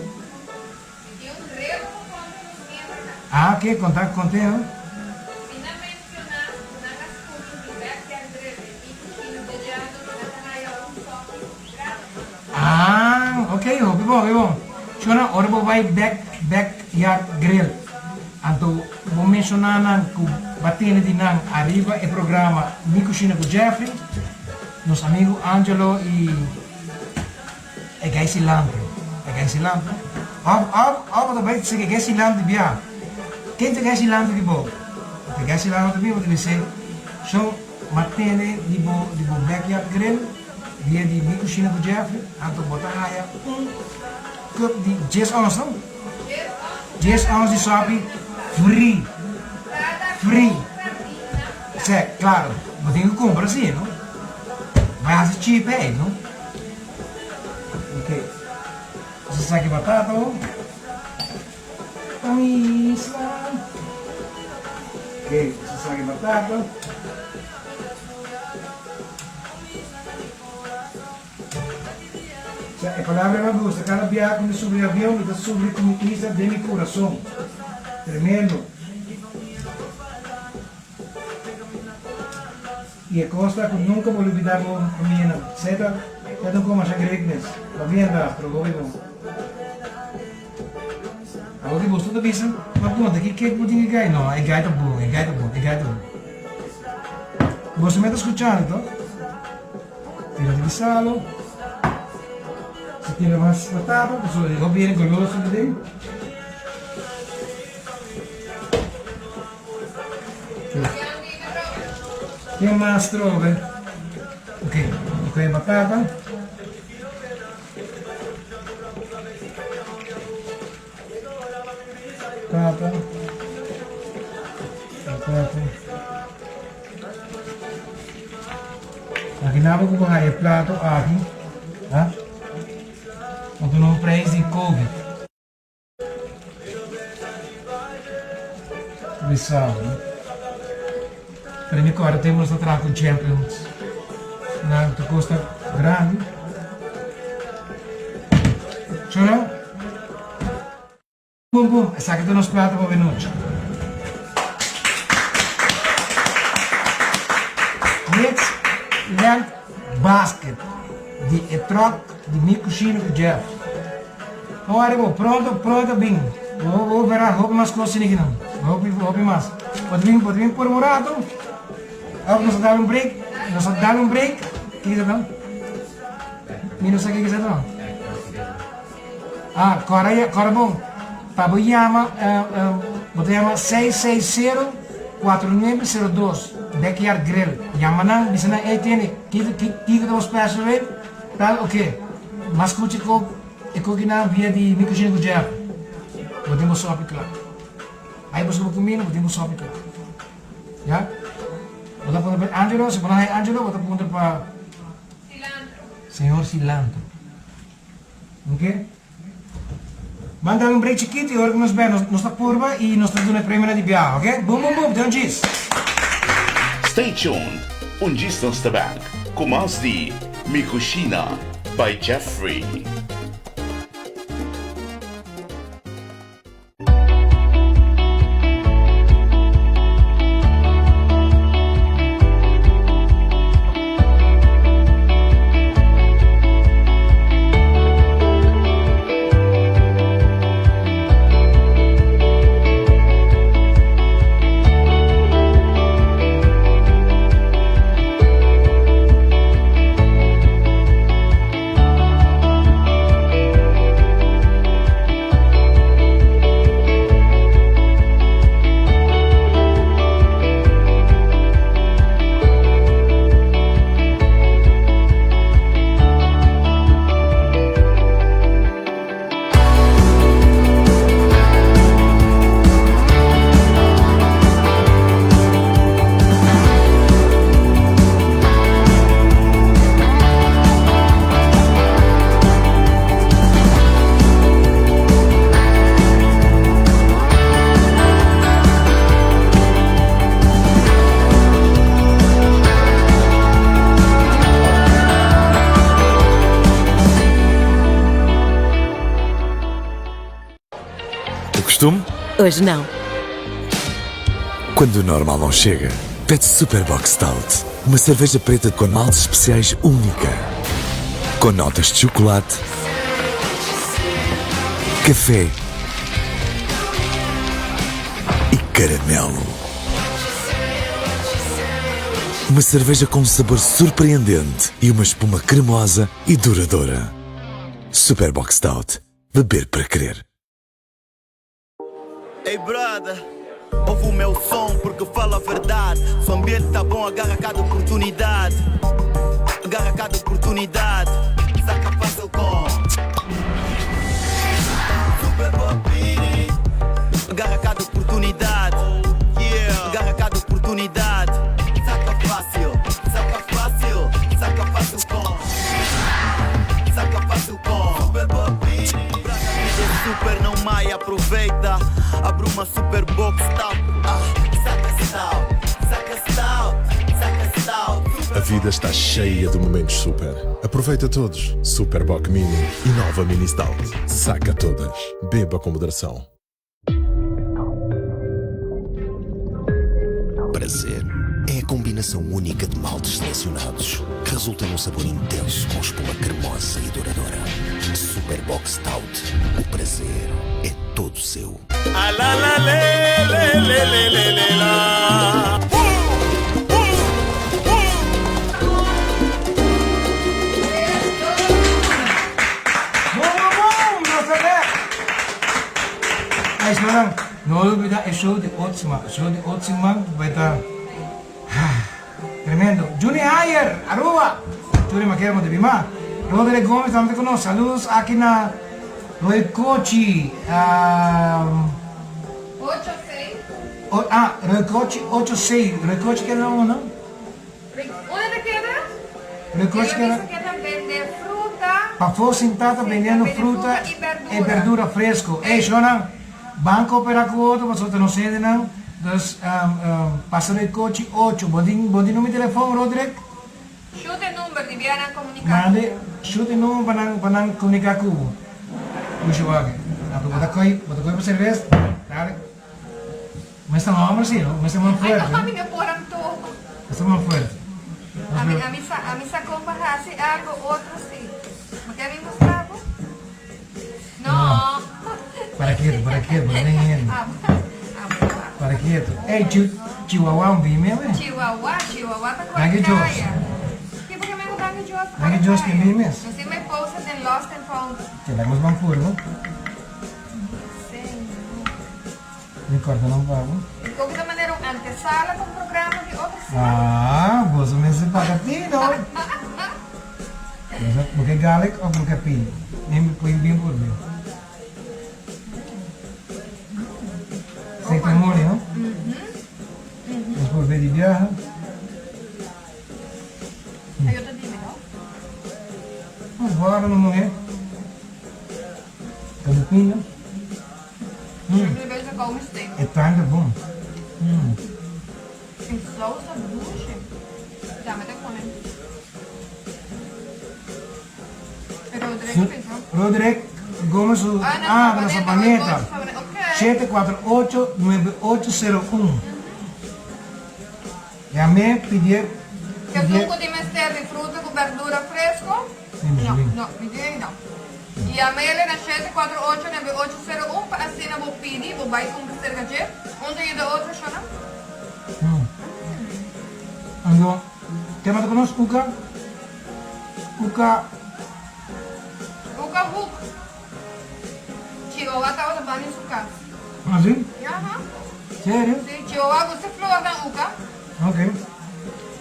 Ah ok conta conte ho. Ah ok hopi bon hopi bon. Shona ora bo bai back backyard grill anto bo menciona nan cu ba tene di nan ariba e programa Mi Cushina cu Jeffrey nos amigo Angelo y E gai cilantro, e gai cilantro. Of, of, of bo ta bai sigi gai cilantro di bia. Ken ta gai cilantro di bo? Bo ta gai cilantro di mi, bo ta bis'é, Shon, m'a tene di bo, di bo backyard grill, dia di mi cushina cu Jeffrey, anto bo ta haya un cup di djes ons, no? Djes ons di sopi free. Free. Sè, claro, bo tin cu cumpra si, no? Bai haci cheap ei, no? Ok, nos a saki batata awor. Pa mi isla. Ok, nos a saki batata. Sa, e palabra mi a gusta. Kada biaha ku mi subri avion, mi ta subri ku mi isla den mi kurason. Tremendo. I e kos ta ku nunka bo lubidá bo famianan. Esei ta ta un kos masha great mes. Pabia ta, pero hopi bon. Awor ki boso ta bisa, Ma punta ki kek bo tin e gai? No, e gai ta bon, e gai ta bon, e gai ta bon. Boso me ta skuchando, to? Tira di salo. Si tira mas batata, pasobra e hopi hende goloso ta den. Ken mas trobe? Ok, mi kohe batata. Batata. Batata. Imagina bo ku bo haya e plato aki, ha? Bo duna un prijs di Covid. Bisao no. Pero mi corda tempo nos ta traha cu Champions. Nan ta costa grandi. Chora. Bum bum, esaki ta nos plato pa benochi. Mix Lamp Basket di e truck di mi cushina cu Jeff. No wari bo, pronto pronto bin. Bo bo verá hopi mas cos sini kinan. Hopi hopi mas. Bo ta bin bo ta bin por un rato. Of nos a dal un break. Nos a dal un break. Kiko ta dan? Mi no sa kiko sa dan. Ah, kora ya, kora bon. Pa bo yama, bo ta yama 660 4902 Backyard Grill. Yama nan, bisa nan, ey tene, kiko kiko ta bo special rate? Tal, oke. Mas kuchi ko. e kokinan via di Mi Kushina ku Jeff. Bo tin bo sòpi kla. Ai bo suba kuminda, bo tin bo sòpi kla. Ya? Bo ta puntra pa Angelo, si bo no haña Angelo, bo ta puntra pa Señor Cilantro. Oke? Ban dal un break chikito y ora cu nos bay nos ta purba y nos ta duna e premionan di biaha, oke? Boom boom boom, te un djis! Stay tuned, un djis nos ta back cu mas di Mi Cushina by Jeffrey. O costume? Hoje não. Quando o normal não chega, pede Super Bock Stout, uma cerveja preta com maltes especiais única. Com notas de chocolate, café e caramelo. Uma cerveja com um sabor surpreendente e uma espuma cremosa e duradoura. Super Bock Stout. Beber para querer. Ei brother, ouve o meu som porque falo a verdade. Se o ambiente tá bom, agarra cada oportunidade. Agarra cada oportunidade. Saca fácil com Super Bobini. Agarra cada oportunidade. Yeah. Agarra cada oportunidade. Saca fácil, saca fácil, saca fácil com. Saca fácil com Super Bobini. Super não mai, aproveita. Abre uma super box top. Ah, saca stout, saca stout, saca stout. A vida está cheia de momentos super. Aproveita todos. Super Bock Mini e nova Mini Stout. Saca todas. Beba com moderação. Prazer é a combinação única de maltes selecionados que resulta num sabor intenso com espuma cremosa e duradoura. Super Bock Stout. O prazer é todo seu. A la la le le le le le le la. Boom boom boom! Nos ta bek! Ay shownan, no olbida e show di ot siman. E show di ot siman bai ta tremendo. Juni Hayer, Aruba! Juni Makera bo debi ma. Roderick Gomez tambe ta ku nos. Saludos aki na Roy Kochi. Ocho seis. Ah, Roy Kochi ocho seis. Roy Kochi keda unda? Unda ta keda? Roy Kochi keda. El a bisa ke ta bende fruta. Pafó sintá ta bendiendo fruta e berdura fresco. Ey, shownan, ban cooperá cu otro pasobra ta nos hendenan. Dus, pasa Roy Kochi ocho. Bo tin, bo tin number di telefon, Roderick? Shoot e number di bia nan comunica cu Mande, bo. shoot e number pa nan, pa nan comunica cu bo. Pushi wak. Anto bo ta coy, bo ta coy pa cerveza. Dale. Mester homber si, no? Mester man Ay fuerte. no, ami no por anto. Mester man fuerte. Ami, ami sa, ami sa con pa haci algo otro si. Bo kier mi mustra bo? No. Para quieto, para quieto, bo ta den hende. Ah, ah, bo ta. Para quieto. Ey, chi, chihuahua un bimi awe? Chihuahua, chihuahua ta Danki kore Dios. kaya. Ki por ke mi ku danki Dios ta Danki kore Dios ke kaya? bimi mes. Nos tin mai post den Lost and Found. Te laga nos ban purba. Señor. Mi corta nan pa bo. Y con ta manera un antesala pa un programa di otro siman? Ah, boso mester paga tino. Bo ke garlic of bo ke pin? Bin bin bin por bin. Aceite moli, no? Nos por di biaha. Ayo ta dime, no? Nos guarda no mujer. Cabupinga. Mm. E tanga bom. Mm. E saus ta dushi. Dame ta pone. Roderick bisa. Roderick Gomez su Ah, ah, na na Sabaneta. Sabaneta. Ok. 748 9801. Yam'é pidié Ke pidié. suco di mester di fruta cu berdura fresco? Sí, mi No, bin. no, mi tin no. Yam'ele na 748 9801 pa asina bo pidi, bo bai cumpra cerca dje. Un ta yuda otro, shona? Anto, tema ta conos Uka? Uka. Uka Hoek. Chihuahua tabata banda di su cas. Ah, si? Aha. Serio? Si, Chihuahua gusta flornan Uka. Ok.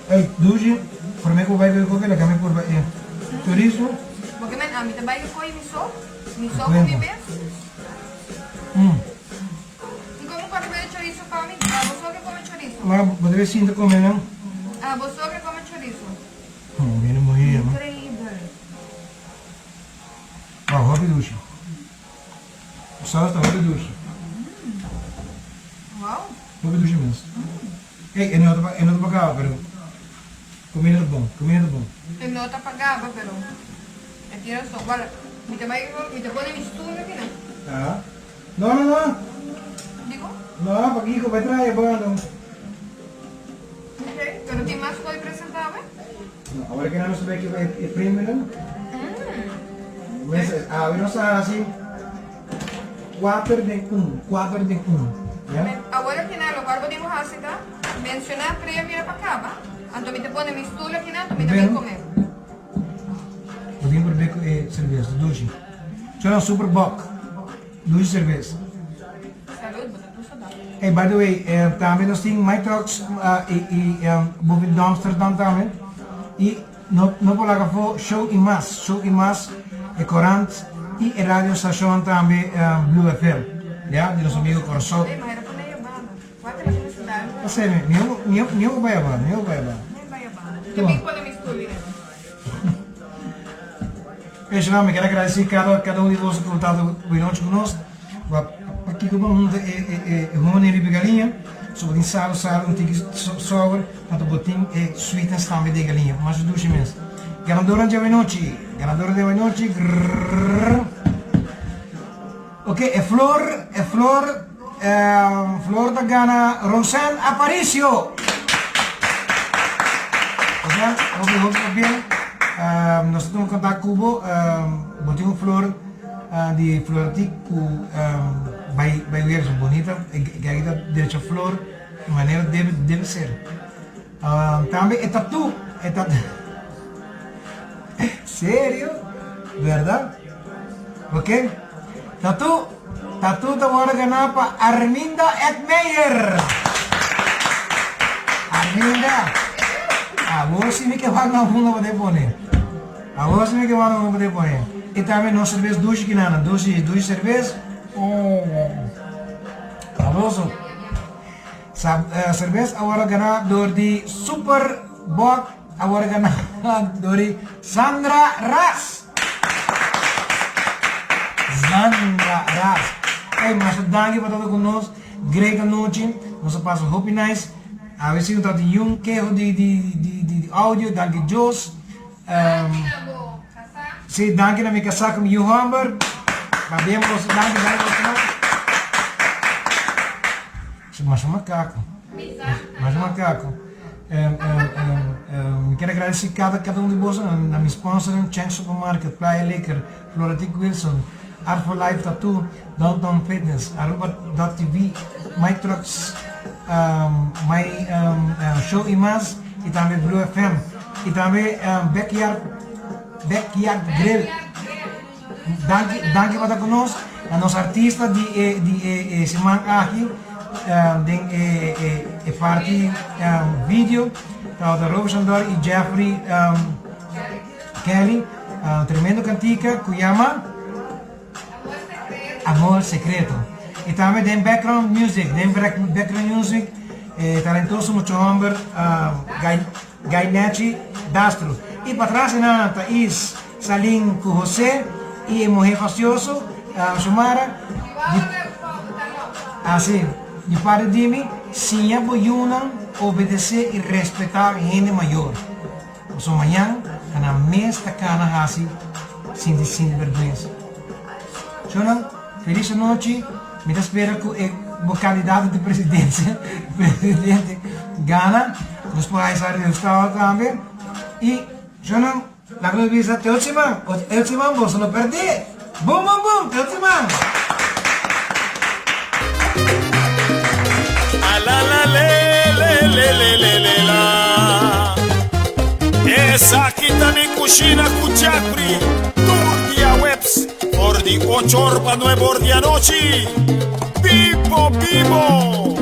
Ey, Dushi, prome cu bai cu koke, laga mi purba e chorizo. Bo ke men ami ta bai cu koe mi so? Mi so cu mi mes? Mi come un poco di chorizo pa mi. Abo so ke come chorizo. Ma bo debe sinta come nan. Abo so ke come chorizo. Viene muhé, no? Increíbel. Wow, hopi dushi. E saus ta hopi dushi. Wow. Hopi dushi mes. Ey, e no ta e no ta pagaba, pero comida ta bon, comida ta bon. E no ta pagaba, pero e tin rason. Wala, mi ta bai, mi ta pone mi stoel aki nan. Ah. No, no, no. Diko? No, pakiko bai traha e banda. Ok, pero tin mas koe presentable? No, awor ke nan nos ta bai kiba e premionan. Mes, awe nos a hasi kuater den un, kuater den un, ya. Awor aki nan lokual bo tin ku hasi ta menshoná premio pa kaba, anto mi ta pone mi stul aki nan, anto mi ta bin kome. Bo tin por be ku e serbes, dushi. Chona super bok, dushi serbes. Salud, bo ta tusa da. Hey, by the way, tambe nos tin My Trucks y y boven dumpster dan tambe. Y no no por laga afo Show y Mas, Show y Mas, e corant y e radio station tambe Blue FM. Ya, di nos amigo Corazon. Hey, maar pone je banda. Wat er is daar? Pasé mi, mi mi mi mi bai banda, mi bai banda. Mi bai banda. Te bin pone mi stoel in. Personal, mi kier a gradeci cada cada un di boso cu ta buenochi cu nos. Pakico bo hunta e e e honing riba e galiña? So bo tin salo salo un tiki sour, anto bo tin e sweetness tambe di e galiña. Masha dushi mes. Ganadornan dje awenochi, ganadornan di awenochi, grrrr. Ok, e flor, e flor, flor ta gana Rosanne Aparicio. Rosanne, hopi hopi pabien. Nos ta tuma contact cu bo. Bo tin un flor di Floratic cu bay bay weer so bonita. E gaki ta derecho flor manera debe debe ser. Tambe e tattoo, e tattoo. Serio? Berdad? Ok. Tattoo, tattoo ta worde gana pa Arminda Edmeyer. Arminda, awor si mi ke wak na hunga bo debe pone. Awor si mi ke wak na hunga bo debe pone. I tambe nos serbes dushi kinana, dushi, dushi serbes. Sabroso. Sa, serbes a worde gana door di Super Bok a worde gana door di Sandra Ras. Sandra Ras. Ey, masha danki pa tabata ku nos. Great anochi. Nos a pasa hopi nice. Awe si no tabata yun keho di di di di audio. Danki Jos. Si, danki na mi kasá ku mi yu hòmber. Pabia boso, danki, danki boso nan. Masha makaku. Masha makaku. Mi kier agradeci cada cada un di boso, na mi sponsornan, Chang Supermarket, Playa Liquor, Floratic Wilson, Art for Life Tattoo, Downtown Fitness, Aruba dot TV, My Trucks, My Show y Mas, y tambe Blue FM. Y tambe Backyard, Backyard Grill. Danki, danki pa ta ku nos. Na nos artista di e di e e siman aki den e e e parti video tabata Roby Sandor y Jeffrey Kelly. Tremendo kantika ku yama. Amor Secreto. Y tambe den background music, den background music, e talentoso mucha homber Guy, Guy Nechi Dastro. Y patras enan ta Is Salin cu Jose y e muher fastioso, Xiomara. Di, ah si, di parti di mi, siña bo yunan obedece y respeta hende mayor. Pasobra mañan ta nan mes ta kana hasi sinti sinti bergwensa. Shownan, felis anochi, mi ta spera ku e bo kandidato di presidensia, presidente, gana, nos por haya sa resultado tambe. I shownan, laga nos bisa te otro siman, otro siman boso no pèrdè! Bum bum bum, te otro siman! Alalale'lelelelelelá Esaki ta mi kushina ku Jeffrey tur diaweps for di ocho or pa nuebe or di anochi. Bibo bibo!